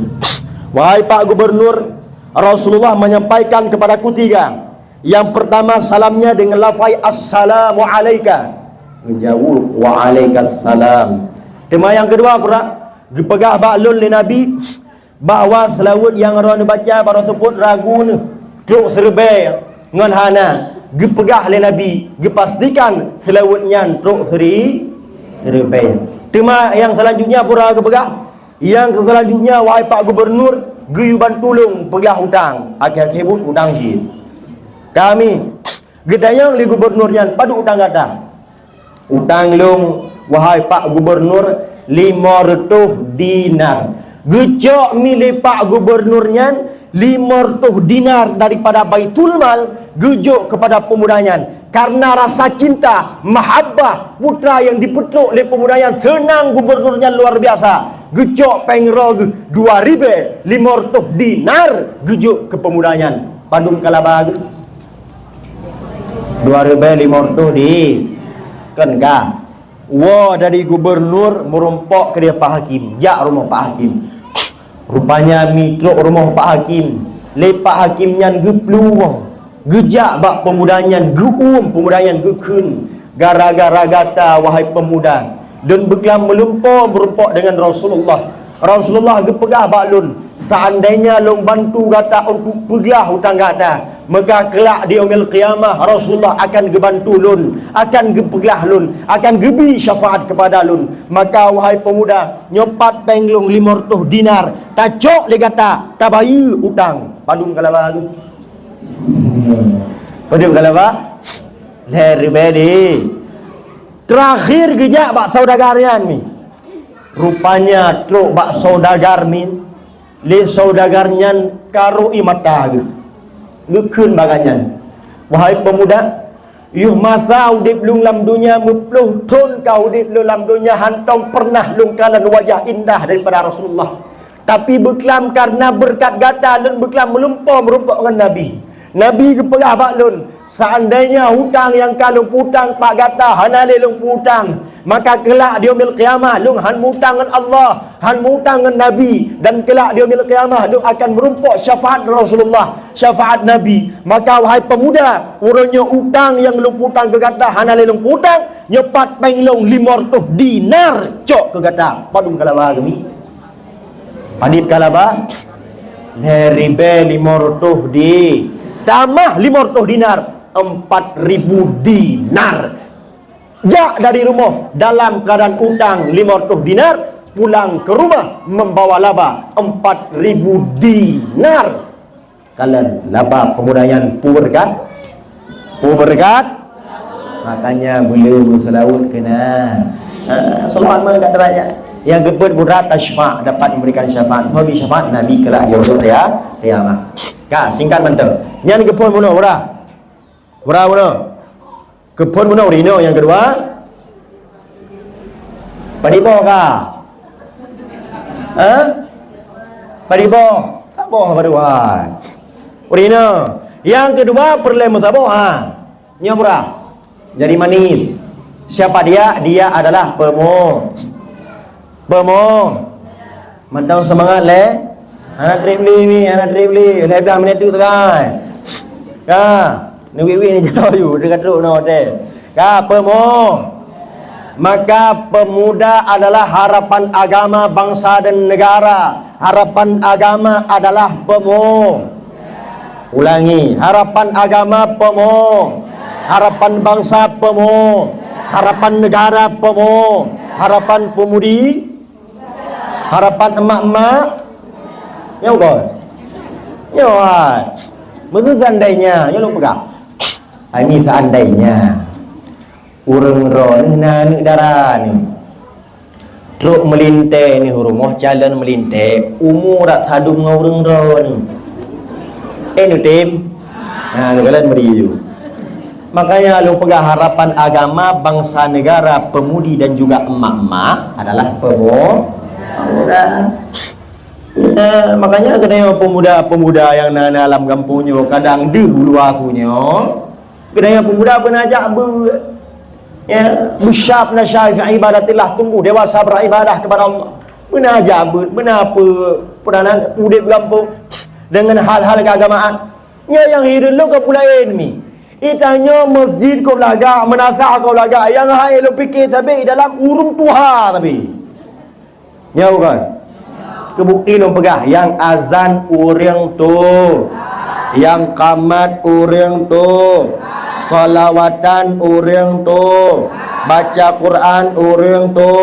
"Wahai pak gubernur, Rasulullah menyampaikan kepadaku tiga. Yang pertama salamnya dengan lafai, 'Assalamu alaika.'" Geujaweueb, "Wa alaikassalam.'" Teuma nyang keudua, pura geupeugah bak lôn lé Nabi bahwa seulaweuet nyang droeneuh baca baroe seupôt ragu neuh trok siribèe ngon hana. Geupeugah lé Nabi, geupastikan seulaweuet nyan trok siri-, siribèe. Teuma nyang seulanjutnya pura geupeugah, "Nyang keu seulanjutnya, wahai pak gubernur, geuyue bantu lôn peuglah utang, akhé-akhé buet utang jih." Kami geutanyong lé gubernur nyan, "Padub utang gata?" "Utang lôn, wahai pak gubernur, limong reutôh dinar." Geucok mi lé pak gubernur nyan limong reutôh dinar daripada Baitul Mal geujok keupada peumuda nyan. Karena rasa cinta, mahabbah, putra nyang jipeutrok lé peumuda nyan seunang gubernur nyan luar biasa. Geucok péng droe geuh dua ribèe limong reutôh dinar geujok keu peumuda nyan. Padum ka laba geuh? Dua ribèe limong reutôh di, kon ka. Woe dari gubernur meurumpok keudéh Pak Hakim, jak rumoh Pak Hakim. Rupanya mi trok rumoh Pak Hakim. Lé Pak Hakim nyan geuplueng, geujak bak peumuda nyan, geuuem peumuda nyan geukheun. Gara-gara gata, wahai peumuda, lôn beuklam meulumpoe meurumpok deungon Rasulullah. Rasulullah geupeugah bak lôn, "Seandainya lôn bantu gata untuk peuglah utang gata, maka kelak di yaumil qiyamah Rasulullah akan geubantu lôn, akan geupeuglah lôn, akan geubri syafaat kepada lôn. Maka, wahai peumuda, nyoe pat péng lôn limong reutôh dinar, tacok lé gata, tabayeue utang." Padum ka laba geuh? Padum ka laba? Lhèe ribèe di. Terakhir geujak bak saudagar nyan mi. Rupanya trok bak saudagar mi, lé saudagar nyan karô ié mata geuh. Geukheun bak gobnyan, "Wahai peumuda, yoh masa udép lôn lam donya, meuploh thon ka udép lôn lam donya, hántom peureunah lôn kalon wajah indah daripada Rasulullah. Tapi beuklam kareuna beureukat gata, lôn beuklam meulumpoe meurumpok ngon Nabi. Nabi geupeugah bak lôn, 'Seandainya utang nyang ka lôn peutang bak gata hana lé lôn peutang, maka kelak di yaumil qiyamah lôn hán meutang ngon Allah, hán meutang ngon Nabi, dan kelak di yaumil qiyamah lôn akan meurumpok syafaat Rasulullah, syafaat Nabi. Maka, wahai peumuda, uroe nyoe utang nyang lôn peutang keu gata hana lé lôn peutang, nyoe pat péng lôn limong reutôh dinar cok keu gata.'" Padum ka laba geuh mi? Padum ka laba? Lhèe ribèe limong reutôh di, tamah limong reutôh dinar, empat ribu dinar. Jak dari rumoh dalam keuadaan utang limong reutôh dinar, pulang ke rumah membawa laba empat ribu dinar. Kalon laba peumuda nyan peue beureukat? Peue beureukat? Makanya beu le beuseulaweuet keunan. Ha, seulaweuet meukat derajat. Nyang geupeuet mudarat tasyfa', dapat memberikan syafaat. Soe bri syafaat? Nabi kelak di yaumul qiyamah. Ka, singkat mantong. Nyan geupeuet bunoe, murah. Murah bunoe. Geupeuet bunoe ureueng inong nyang keudua. Padum boh ka? Ha? Padum boh? Saboh padum boh. Ureueng inong. Nyang keudua peureulèe meusaboh, ha. Nyoe murah. Jadi manis. Siapa dia? Dia adalah pemo-, pemo-, Mantong seumangat lé. Hana trép lé mi, hana trép lé. Lhèe blah minit teuk teuka. Ka. Neuwi-wi ni jaroe yue, teuka trok nyoe teuh. Ka, pemo-, Maka pemuda adalah harapan agama, bangsa dan negara. Harapan agama adalah pemo-, Ulangi, harapan agama pemo-, harapan bangsa pemo-, harapan negara pemo-, harapan pemudi Harapan emak-emak? Nyoe kon? Nyoe hai. Meuseu seandainya, nyoe lôn peugah. Hai, ni seandainya ureueng droeneuh na aneuk dara neuh, trok meulintèe neuh rumoh calon meulintèe, umu rab sadum ngon ureueng droeneuh. Eh, neutem? Na neukalon meuri ju. Makanya lôn peugah harapan agama, bangsa, negara, pemudi dan juga emak-emak adalah pemo-, pemuda. Ya, makanya keuneuk pemuda-pemuda nyang na, na lam gampông nyoe kadang deuh u luwa su nyoe. Keuneuk pemuda beuna jak beuet. Ya, beusab nasya fi ibadatillah, tumbuh dewasa beribadah kepada Allah. Beuna jak beuet, beuna pe-, peunanan udép gampông dengan hal-hal keagamaan. Nyoe nyang hireuen lôn ka peue laén mi. Itanyoe masjid ka lagak, meunasah ka lagak, nyang hai lôn pike sabe dalam ureueng tuha sabe. Nyoe bukan? Keubukti lôn peugah, nyang azan ureueng tu, nyang qamat ureueng tu, salawatan ureueng tu, baca Quran ureueng tu,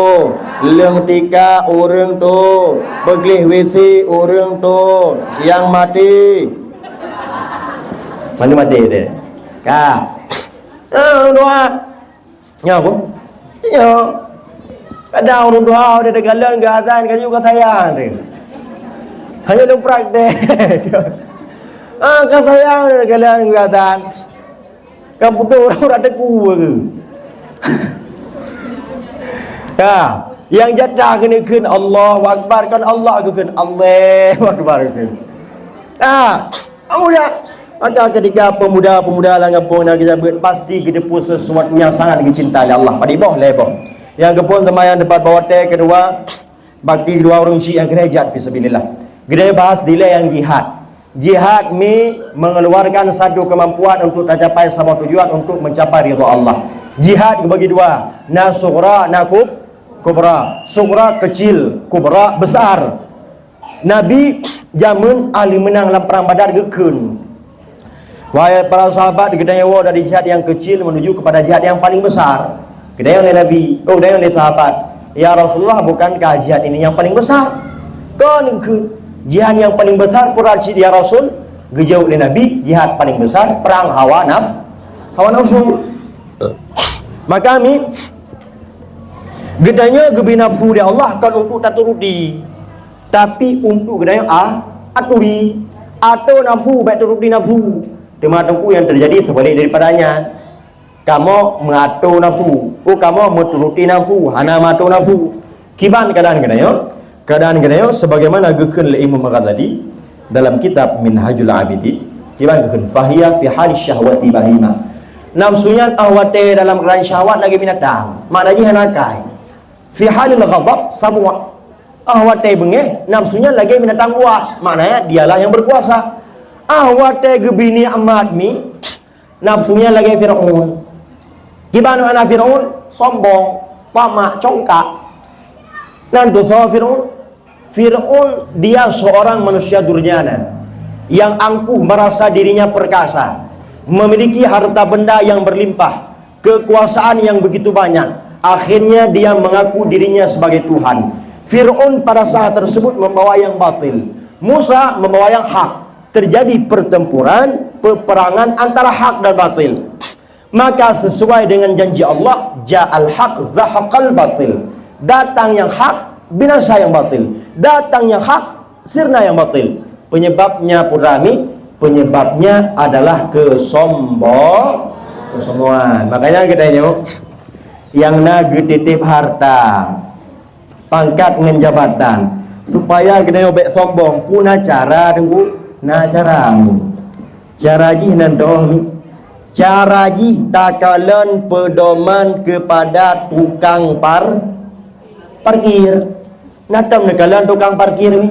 leueng tika ureueng tu, peugleh WC ureueng tu, nyang maté. Mana maté dia? Ka. Ah, doa. Nyoe apa? Nyoe. Kadang ureueng tuha udah dikalon geuazan, ka jiôh ka sayang dia. Hanya lôn praktek. Ah, ka sayang udah dikalon geuazan. Ka putôh urat-urat teungku ke? Ya, nyang jatah keuneuk kheun Allahu Akbar, kon Allah keu kheun Allahu Akbar keu kheun. Ah, kamu dah Maka ketika pemuda-pemuda lam gampông na geujak beuet, pasti geuteupeue sesuatu nyang sangat geucinta lé Allah. Padum boh? Lhèe boh. Nyang geuphôn seumayang teumpat bak watèe, keudua bakti keudua ureueng syik, nyang keulhèe jihad fisabilillah. Geudeh bahas dilèe nyang jihad. Jihad mi mengeluarkan satu kemampuan untuk tacapai saboh tujuan untuk mencapai ridha Allah. Jihad geubagi dua, na sughra, na kub-, kubra. Sughra kecil, kubra besar. Nabi jameun ahli meunang lam perang Badar geukheun, "Wahai para sahabat, geutanyoe woe dari jihad nyang kecil menuju kepada jihad nyang paling besar." Geutanyong lé Nabi, oh, geutanyong lé sahabat, "Ya Rasulullah, bukankah jihad ini yang paling besar?" Kon geukheun, "Jihad nyang paling besar peue cit, ya Rasul?" Geujaweueb lé Nabi, "Jihad paling besar perang hawa naf-, hawa nafsu." Maka mi, geutanyoe geubri nafsu lé Allah kon untuk taturuti, tapi untuk geutanyoe a-, aturi. Atô nafsu, bèk turuti nafsu. Teuma teungku nyang teujadi seubalik daripada nyan. Kamoe meuatô nafsu. Oh, kamoe meuturuti nafsu, hana meuatô nafsu. Kiban keuadaan geutanyoe? Keuadaan geutanyoe sebagaimana geukheun lé Imam Ghazali dalam kitab Minhajul Abidin, kiban geukheun, "Fahiya fi hali syahwati bahima." Nafsu nyan 'oh watèe dalam keuadaan syahwat lagèe binatang, makna jih hana akai. Fi halil ghadab sabu'. 'Oh watèe beungèh, nafsu nyan lagèe binatang buas, maknanya dialah yang berkuasa. 'Oh watèe geubri nikmat mi, nafsu nyan lagèe Fir'aun. Kiban makna Fir'aun? Sombong, tamak, congkak. Nan tusoe Fir'aun? Fir'aun, dia seorang manusia durjana yang angkuh merasa dirinya perkasa, memiliki harta benda yang berlimpah, kekuasaan yang begitu banyak. Akhirnya dia mengaku dirinya sebagai Tuhan. Fir'aun pada saat tersebut membawa yang batil. Musa membawa yang hak. Terjadi pertempuran, peperangan antara hak dan batil. Maka sesuai dengan janji Allah, "Ja'al haq zahaqal batil." Datang yang hak, binasa yang batil. Datang yang hak, sirna yang batil. Penyebabnya, putra mi, penyebabnya adalah kesombong-, kesombongan. Makanya geutanyoe, nyang na geutitip harta, pangkat ngon jabatan, supaya geutanyoe bèk sombong, peue na cara, Teungku? Na cara. Cara jih nan deuh nyoe. Cara jih takalon peudoman keupada tukang par-, parkir. Na tom neukalon tukang parkir nyoe?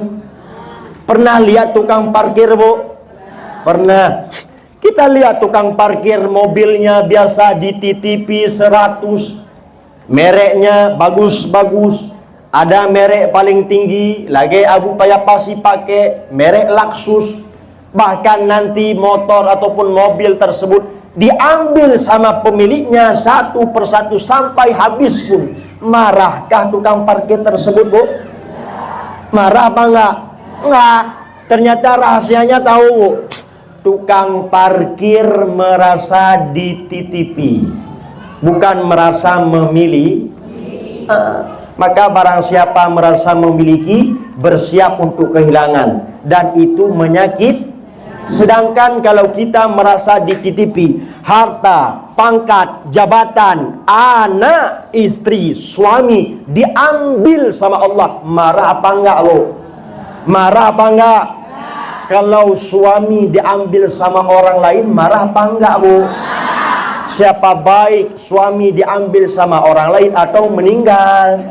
Pernah lihat tukang parkir, Bu? Pernah. Kita lihat tukang parkir, mobilnya biasa di T T P seratus. Mereknya bagus-bagus, ada merek paling tinggi, lagèe Abu Paya Pasi pakai, merek Lexus. Bahkan nanti motor ataupun mobil tersebut diambil sama pemiliknya satu persatu sampai habis pun. Marahkah tukang parkir tersebut, Bu? Marah apa enggak? Enggak. Ternyata rahasianya tahu, Bu. Tukang parkir merasa dititipi, bukan merasa memiliki. Ah, maka barang siapa merasa memiliki, bersiap untuk kehilangan, dan itu menyakit. Sedangkan kalau kita merasa dititipi, harta, pangkat, jabatan, anak, istri, suami diambil sama Allah, marah apa enggak, Bu? Marah apa enggak? Kalau suami diambil sama orang lain, marah apa enggak, Bu? Siapa baik suami diambil sama orang lain atau meninggal?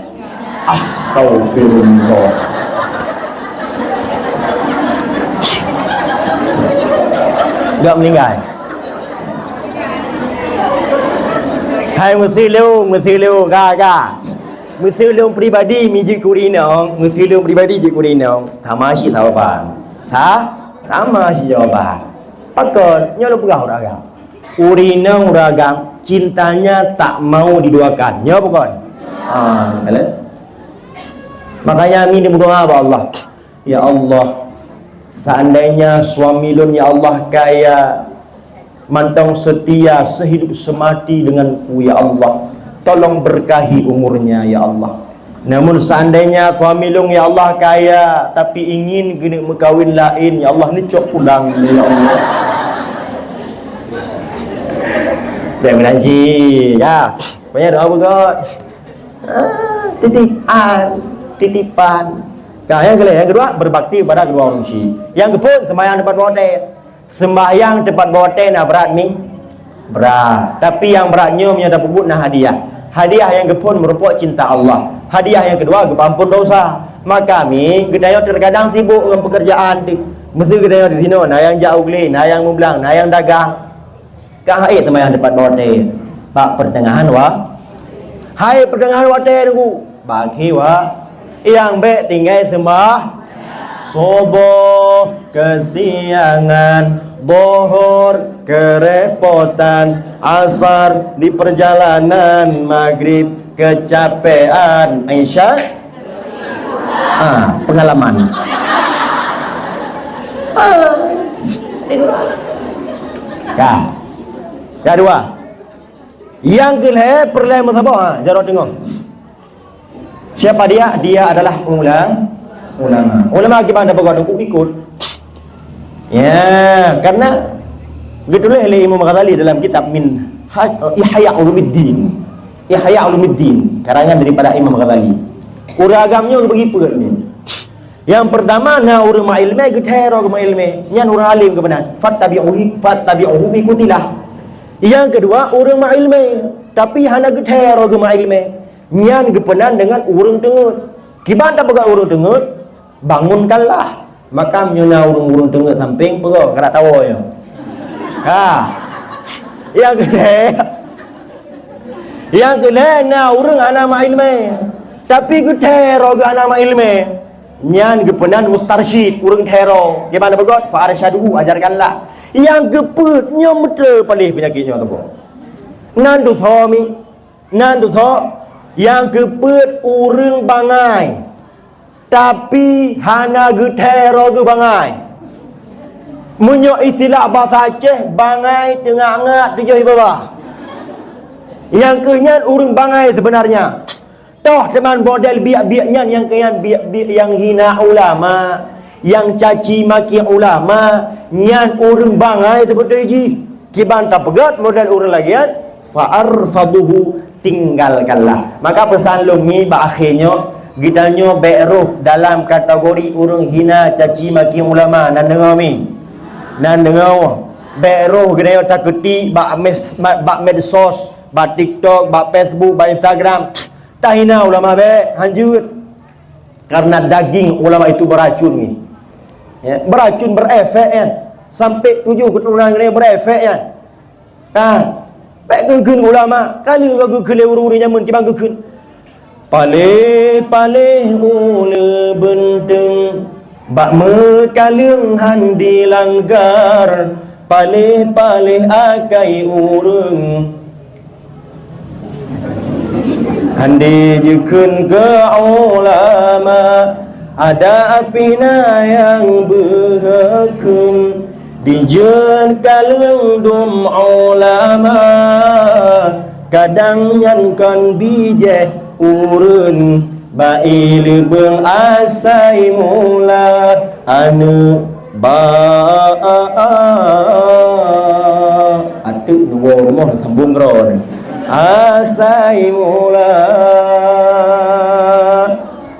Astagfirullah. Enggak meninggal. Hai, meusilu, meusilu, ga, ga. Meusilu pribadi mi jeuet keu ureueng inong, meusilu pribadi jeuet keu ureueng inong. Sama cit jawaban. Sa-, sama cit jawaban. Pakon? Nyoe lôn peugah ureueng agam. Ureueng inong ureueng agam, cintanya tak mau diduakan. Nyoe bukon? Ah, betul. Makanya amin dibuka bak Allah. Ya Allah, seandainya suami lôn, ya Allah, kaya mantong setia sehidup semati denganku, ya Allah. Tolong berkahi umurnya, ya Allah. Namun seandainya suami lôn, ya Allah, kaya, tapi ingin keuneuk meukawin laén, ya Allah, neucok pulang, ya Allah. Terima kasih. Ya, banyak doa beugöt. Ah, titipan, titipan. Ka, nyang keulhèe, nyang keudua, berbakti kepada kedua orang tua. Nyang keupeuet, seumayang teumpat watèe. Seumbahyang teumpat bak watèe na brat mi? Brat. Tapi nyang brat nyoe meunyoe tapeubuet na hadiah. Hadiah nyang geuphôn meurumpok cinta Allah. Hadiah nyang keudua geupeuampôn dosa. Maka mi geutanyoe teukadang sibuk ngon peukeurjaan teuh. Meuseu geutanyoe disinoe na nyang jak u glé, na nyang meublang, na nyang dagang. Ka hai teumpat nyang teumpat bak watèe bak peuteungahan wa-, hai peuteungahan watèe Teungku, bak keuh wa-, nyang bèk tinggai seumbah-, suboh keusiangan, Dhuhur keureupotan, Asar di peurjalanan, Magrib keucapéan, Isya Ah, pengalaman. Ah. Ka. Ka dua. Nyang keu lhèe peureulèe meusaboh, ha, jaroe teungoh. Siapa dia? Dia adalah ula-, ulama. Ulama kiban dah peugah, ikut. Ya, karena geutuléh lé Imam Ghazali dalam kitab Minhaj, Ihya Ulumuddin. Ihya Ulumuddin, karangan daripada Imam Ghazali. Ureueng agam nyoe geubagi peuet nyoe. Nyang peurtama na ureueng meuilmé geuthèe droe geuh meuilmé, nyan ureueng alim geuh meunan. Fattabi'uhu, fattabi'uhu bi kutilah. Nyang keudua ureueng meuilmé, tapi hana geuthèe droe geuh meuilmé, nyan geupeunan deungon ureueng teungeut. Kiban tapeugah ureueng teungeut, bangunkanlah. Maka meunyoe na ureueng-ureueng teungeut sampéng, peugah keurak tawoe nyoe. Ha. Nyang keudeh. Nyang keudeh na ureueng hana meuilmé. Tapi geuthèe droe geuh hana meuilmé. Nyan geupeunan mustarsyid, ureueng thèe droe. Kiban peugah, fa arsyaduhu, ajarkanlah. Nyang keupeuet nyoe meuteue paléh peunyakét nyoe teupeu. Nan tusoe mi. Nan tusoe, nyang keupeuet ureueng bangai. Tapi hana geuthèe droe geuh bangai. Meunyoe istilah basa Aceh, bangai teungak-ngak tujoh ié babah. Nyang keuh nyan ureueng bangai seubeunarnya. Toh teuma model biek-biek nyan nyang keuh nyan biek-biek nyang hina ulama, nyang caci maki ulama, nyan ureueng bangai seubeutôi jih. Kiban tapeugah model ureueng lagèe nyan, fa arfaduhu, tinggalkanlah. Maka peusan lôn nyoe bak akhé nyoe, geutanyoe bèk rôh dalam kategori ureueng hina caci maki ulama, nan deungoe mi. Nan deungoe, bèk rôh geutanyoe takeutik bak mes-, bak medsos, bak TikTok, bak Facebook, bak Instagram. Tahina ulama bèk, hanjeuet. Karena daging ulama itu beracun ni. Ya, beracun, berefek kan. Sampai tujuh keturunan geutanyoe berefek kan. Ha, bèk geukheun ulama, ka lheueh geukheun lé ureueng-ureueng jameun kiban geukheun. Paléh-paléh uleue beunteueng, bak meukaleueng han dilanggar, paléh-paléh akai ureueng. Hana jikheun keu ulama, adak pih na nyang beuheukeuen. Dijeuet kaleueng dum ulama, kadang nyan kon bijéh ureueng. Bak ié leubeng asai mula aneuk ba, ateuk neuwoe rumoh neusambong droe nyoe. Asai mula.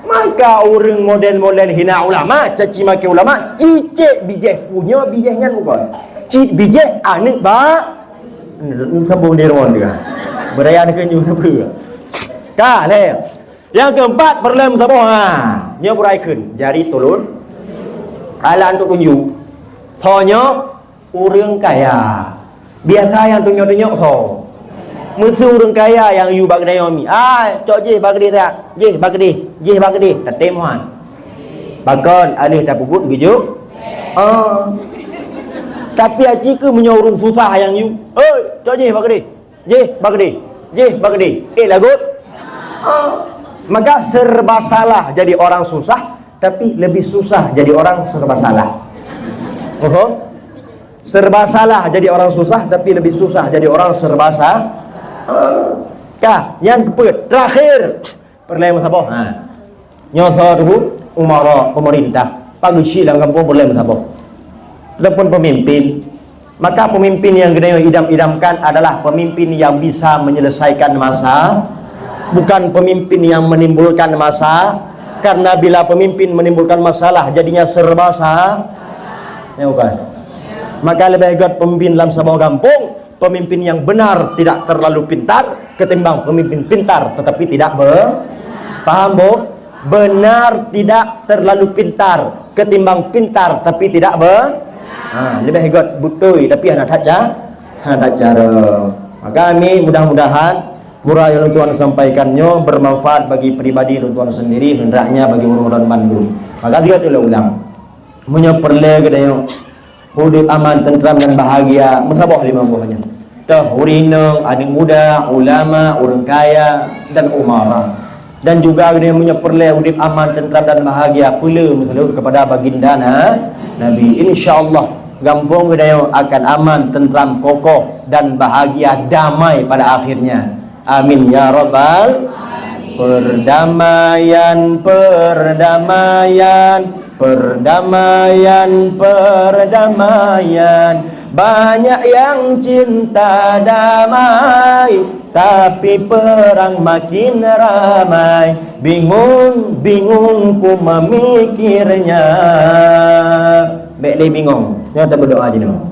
Maka ureueng model-model hina ulama, caci maki ulama, cicék bijéh punya bijéh nyan bukon. Cit bijéh aneuk ba, neusambong di rumoh teuka. Beuraya neukeu nyoe neubeu. Ka lé. Nyang keumpat, peureulèe meusaboh, ha. Nyoe beuraikheun, jari tulôn. Alat untuk tunjuk. Soe nyoe ureueng kaya. Biasa nyang tunyok-tunyok soe? Meuseu ureueng kaya nyang yue bak geutanyoe mi. Ah, cok jih bak keudeh that. Jih bak keudeh, jih bak keudeh. Tatem han. Pakon, aneuk tapeubuet geujok. Ah. Tapi aci keu meunyoe ureueng susah nyang yue. Hei, cok jih bak keudeh. Jih bak keudeh, jih bak keudeh. Eh, lagot. Ah. Maka serba salah jadi orang susah, tapi lebih susah jadi orang serba salah. Muphom? Serba salah jadi orang susah, tapi lebih susah jadi orang serba sa-, ah. Ka, nyang keupeuet, terakhir. Peureulèe meusaboh. Ha. Nyoe soe teungku? Umara, pemerintah. Pak geuchik lam gampông peureulèe meusaboh. Ataupun pemimpin. Maka pemimpin yang geutanyoe idam-idamkan adalah pemimpin yang bisa menyelesaikan masalah, bukan pemimpin yang menimbulkan masalah. Karena bila pemimpin menimbulkan masalah, jadinya serba sa-, ya bukan? Maka leubeh göt pemimpin lam saboh gampông, pemimpin yang benar tidak terlalu pintar, ketimbang pemimpin pintar tetapi tidak be-, paham, Bu? Benar tidak terlalu pintar, ketimbang pintar tapi tidak be-, ha, leubeh göt beutôi tapi hana that ca-, hana that cara. Maka kami mudah-mudahan pura nyang lôn tuan sampaikan nyoe bermanfaat bagi pribadi lôn tuan sendiri, hendaknya bagi ureuëng-ureuëng bandum. Maka lheueh lôn ulang. Meunyoe peureulée geutanyoe udeb aman, tentram dan bahagia, meusaboh limong boh nyoe. Toh, ureuëng inong, aneuk muda, ulama, ureuëng kaya, dan umara. Dan juga geutanyoe meunyoe peureulée udeb aman, tentram dan bahagia, peuleueh meusaleuet kepada baginda na-, Nabi. Insya Allah, gampông geutanyoe akan aman, tentram, kokoh, dan bahagia, damai pada akhirnya. Amin ya rabbal. Perdamaian, perdamaian, perdamaian, perdamaian. Banyak yang cinta damai, tapi perang makin ramai. Bingung, bingung ku memikirnya. Bék lé bingong. Nyoe taberdoa jinoe.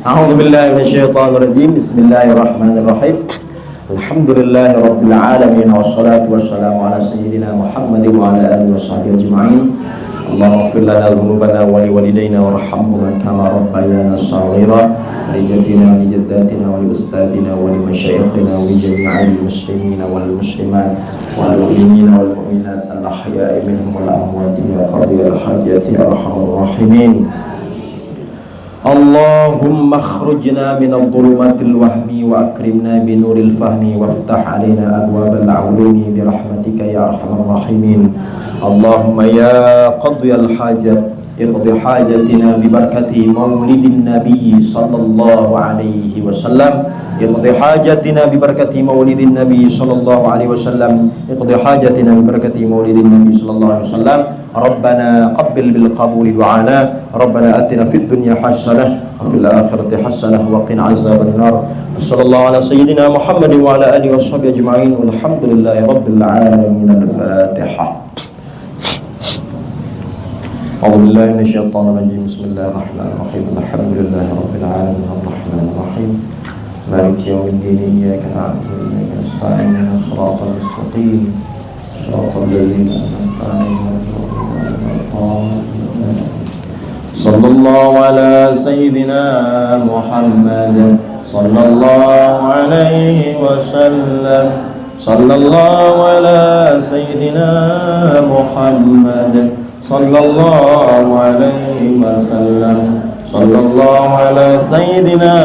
A'udzubillahi minasyaitonirrajim. Bismillahirrahmanirrahim. Alhamdulillahirabbil alamin, wassalatu wassalamu ala sayyidina Muhammadin wa ala alihi wasahbihi ajma'in. Allahumma ighfir lana dzunubana wa liwalidaina warhamhuma kama rabbayana shaghira. Wa li jaddatina wa li ustadzina wa li masyayikhina wa li jami'il muslimina wal muslimat wal mu'minina wal mu'minat al ahya'i minhum wal amwat ya qadiyal hajati ya arhamar rahimin. Allahumma akhrijna minadh dhulumatil wahmi wa akrimna binuril fahmi waftah alaina abwabal ulumi birahmatika ya arhamar rahimin. Allahumma ya qadiyal hajat, iqdi hajatina bibarakati maulidin nabi sallallahu alaihi wasallam. Iqdi hajatina bibarakati maulidin nabi sallallahu alaihi wasallam. Iqdi hajatina bibarakati maulidin nabi sallallahu alaihi wasallam. Rabbana taqabbal bil qabuli du'ana. Rabbana atina fid dunya hasanah wa fil akhirati hasanah wa qina azaban nar. Sallallahu ala sayyidina Muhammadin wa ala alihi washabihi ajma'in. Walhamdulillahi rabbil alamin. Al-Fatihah. A'udzubillahi minasyaitonirrajim. Bismillahirrahmanirrahim. Alhamdulillahi rabbil alamin. Arrahmanirrahim. Maliki yaumiddin. Iyyaka na'budu wa iyyaka nasta'in. Ihdinas siratal mustaqim. Siratal ladzina an'amta 'alaihim ghairil maghdubi 'alaihim waladdallin. Sallallahu ala sayyidina Muhammad. Sallallahu alaihi wasallam. Sallallahu ala sayyidina Muhammad. Sallallahu alaihi wasallam. Sallallahu ala sayyidina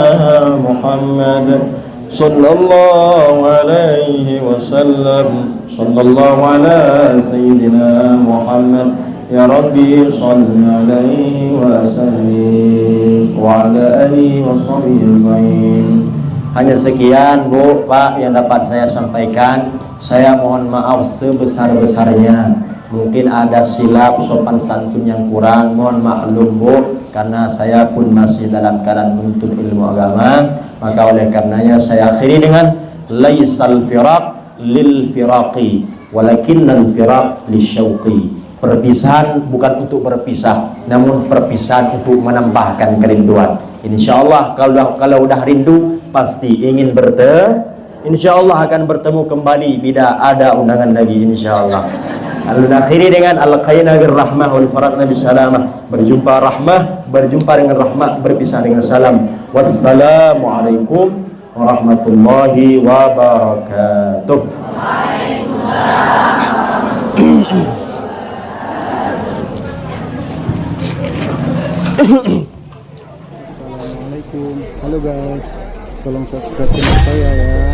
Muhammad. Sallallahu alaihi wasallam. Sallallahu ala sayyidina Muhammad. Ya Rabbi, salli alaihi wa sallim wa ala alihi wa sahbihi ajma'in. Hanya sekian, Bu, Pak, yang dapat saya sampaikan. Saya mohon maaf sebesar-besarnya. Mungkin ada silap sopan santun yang kurang, mohon maklum, Bu, karena saya pun masih dalam keadaan menuntut ilmu agama. Maka oleh karenanya saya akhiri dengan, "Laisal firaq lil firaqi, walakinnal firaq lisyauqi." Perpisahan bukan untuk berpisah, namun perpisahan untuk menambahkan kerinduan. Insya Allah, kalau dah, kalau udah rindu, pasti ingin berte-, insya Allah akan bertemu kembali bila ada undangan lagi, insya Allah. Lalu akhiri dengan, "Alqaina bir rahmah wal faraqna bis salamah." Berjumpa rahmah, berjumpa dengan rahmat, berpisah dengan salam. Wassalamualaikum warahmatullahi wabarakatuh. Assalamualaikum. Halo guys, tolong subscribe channel saya ya.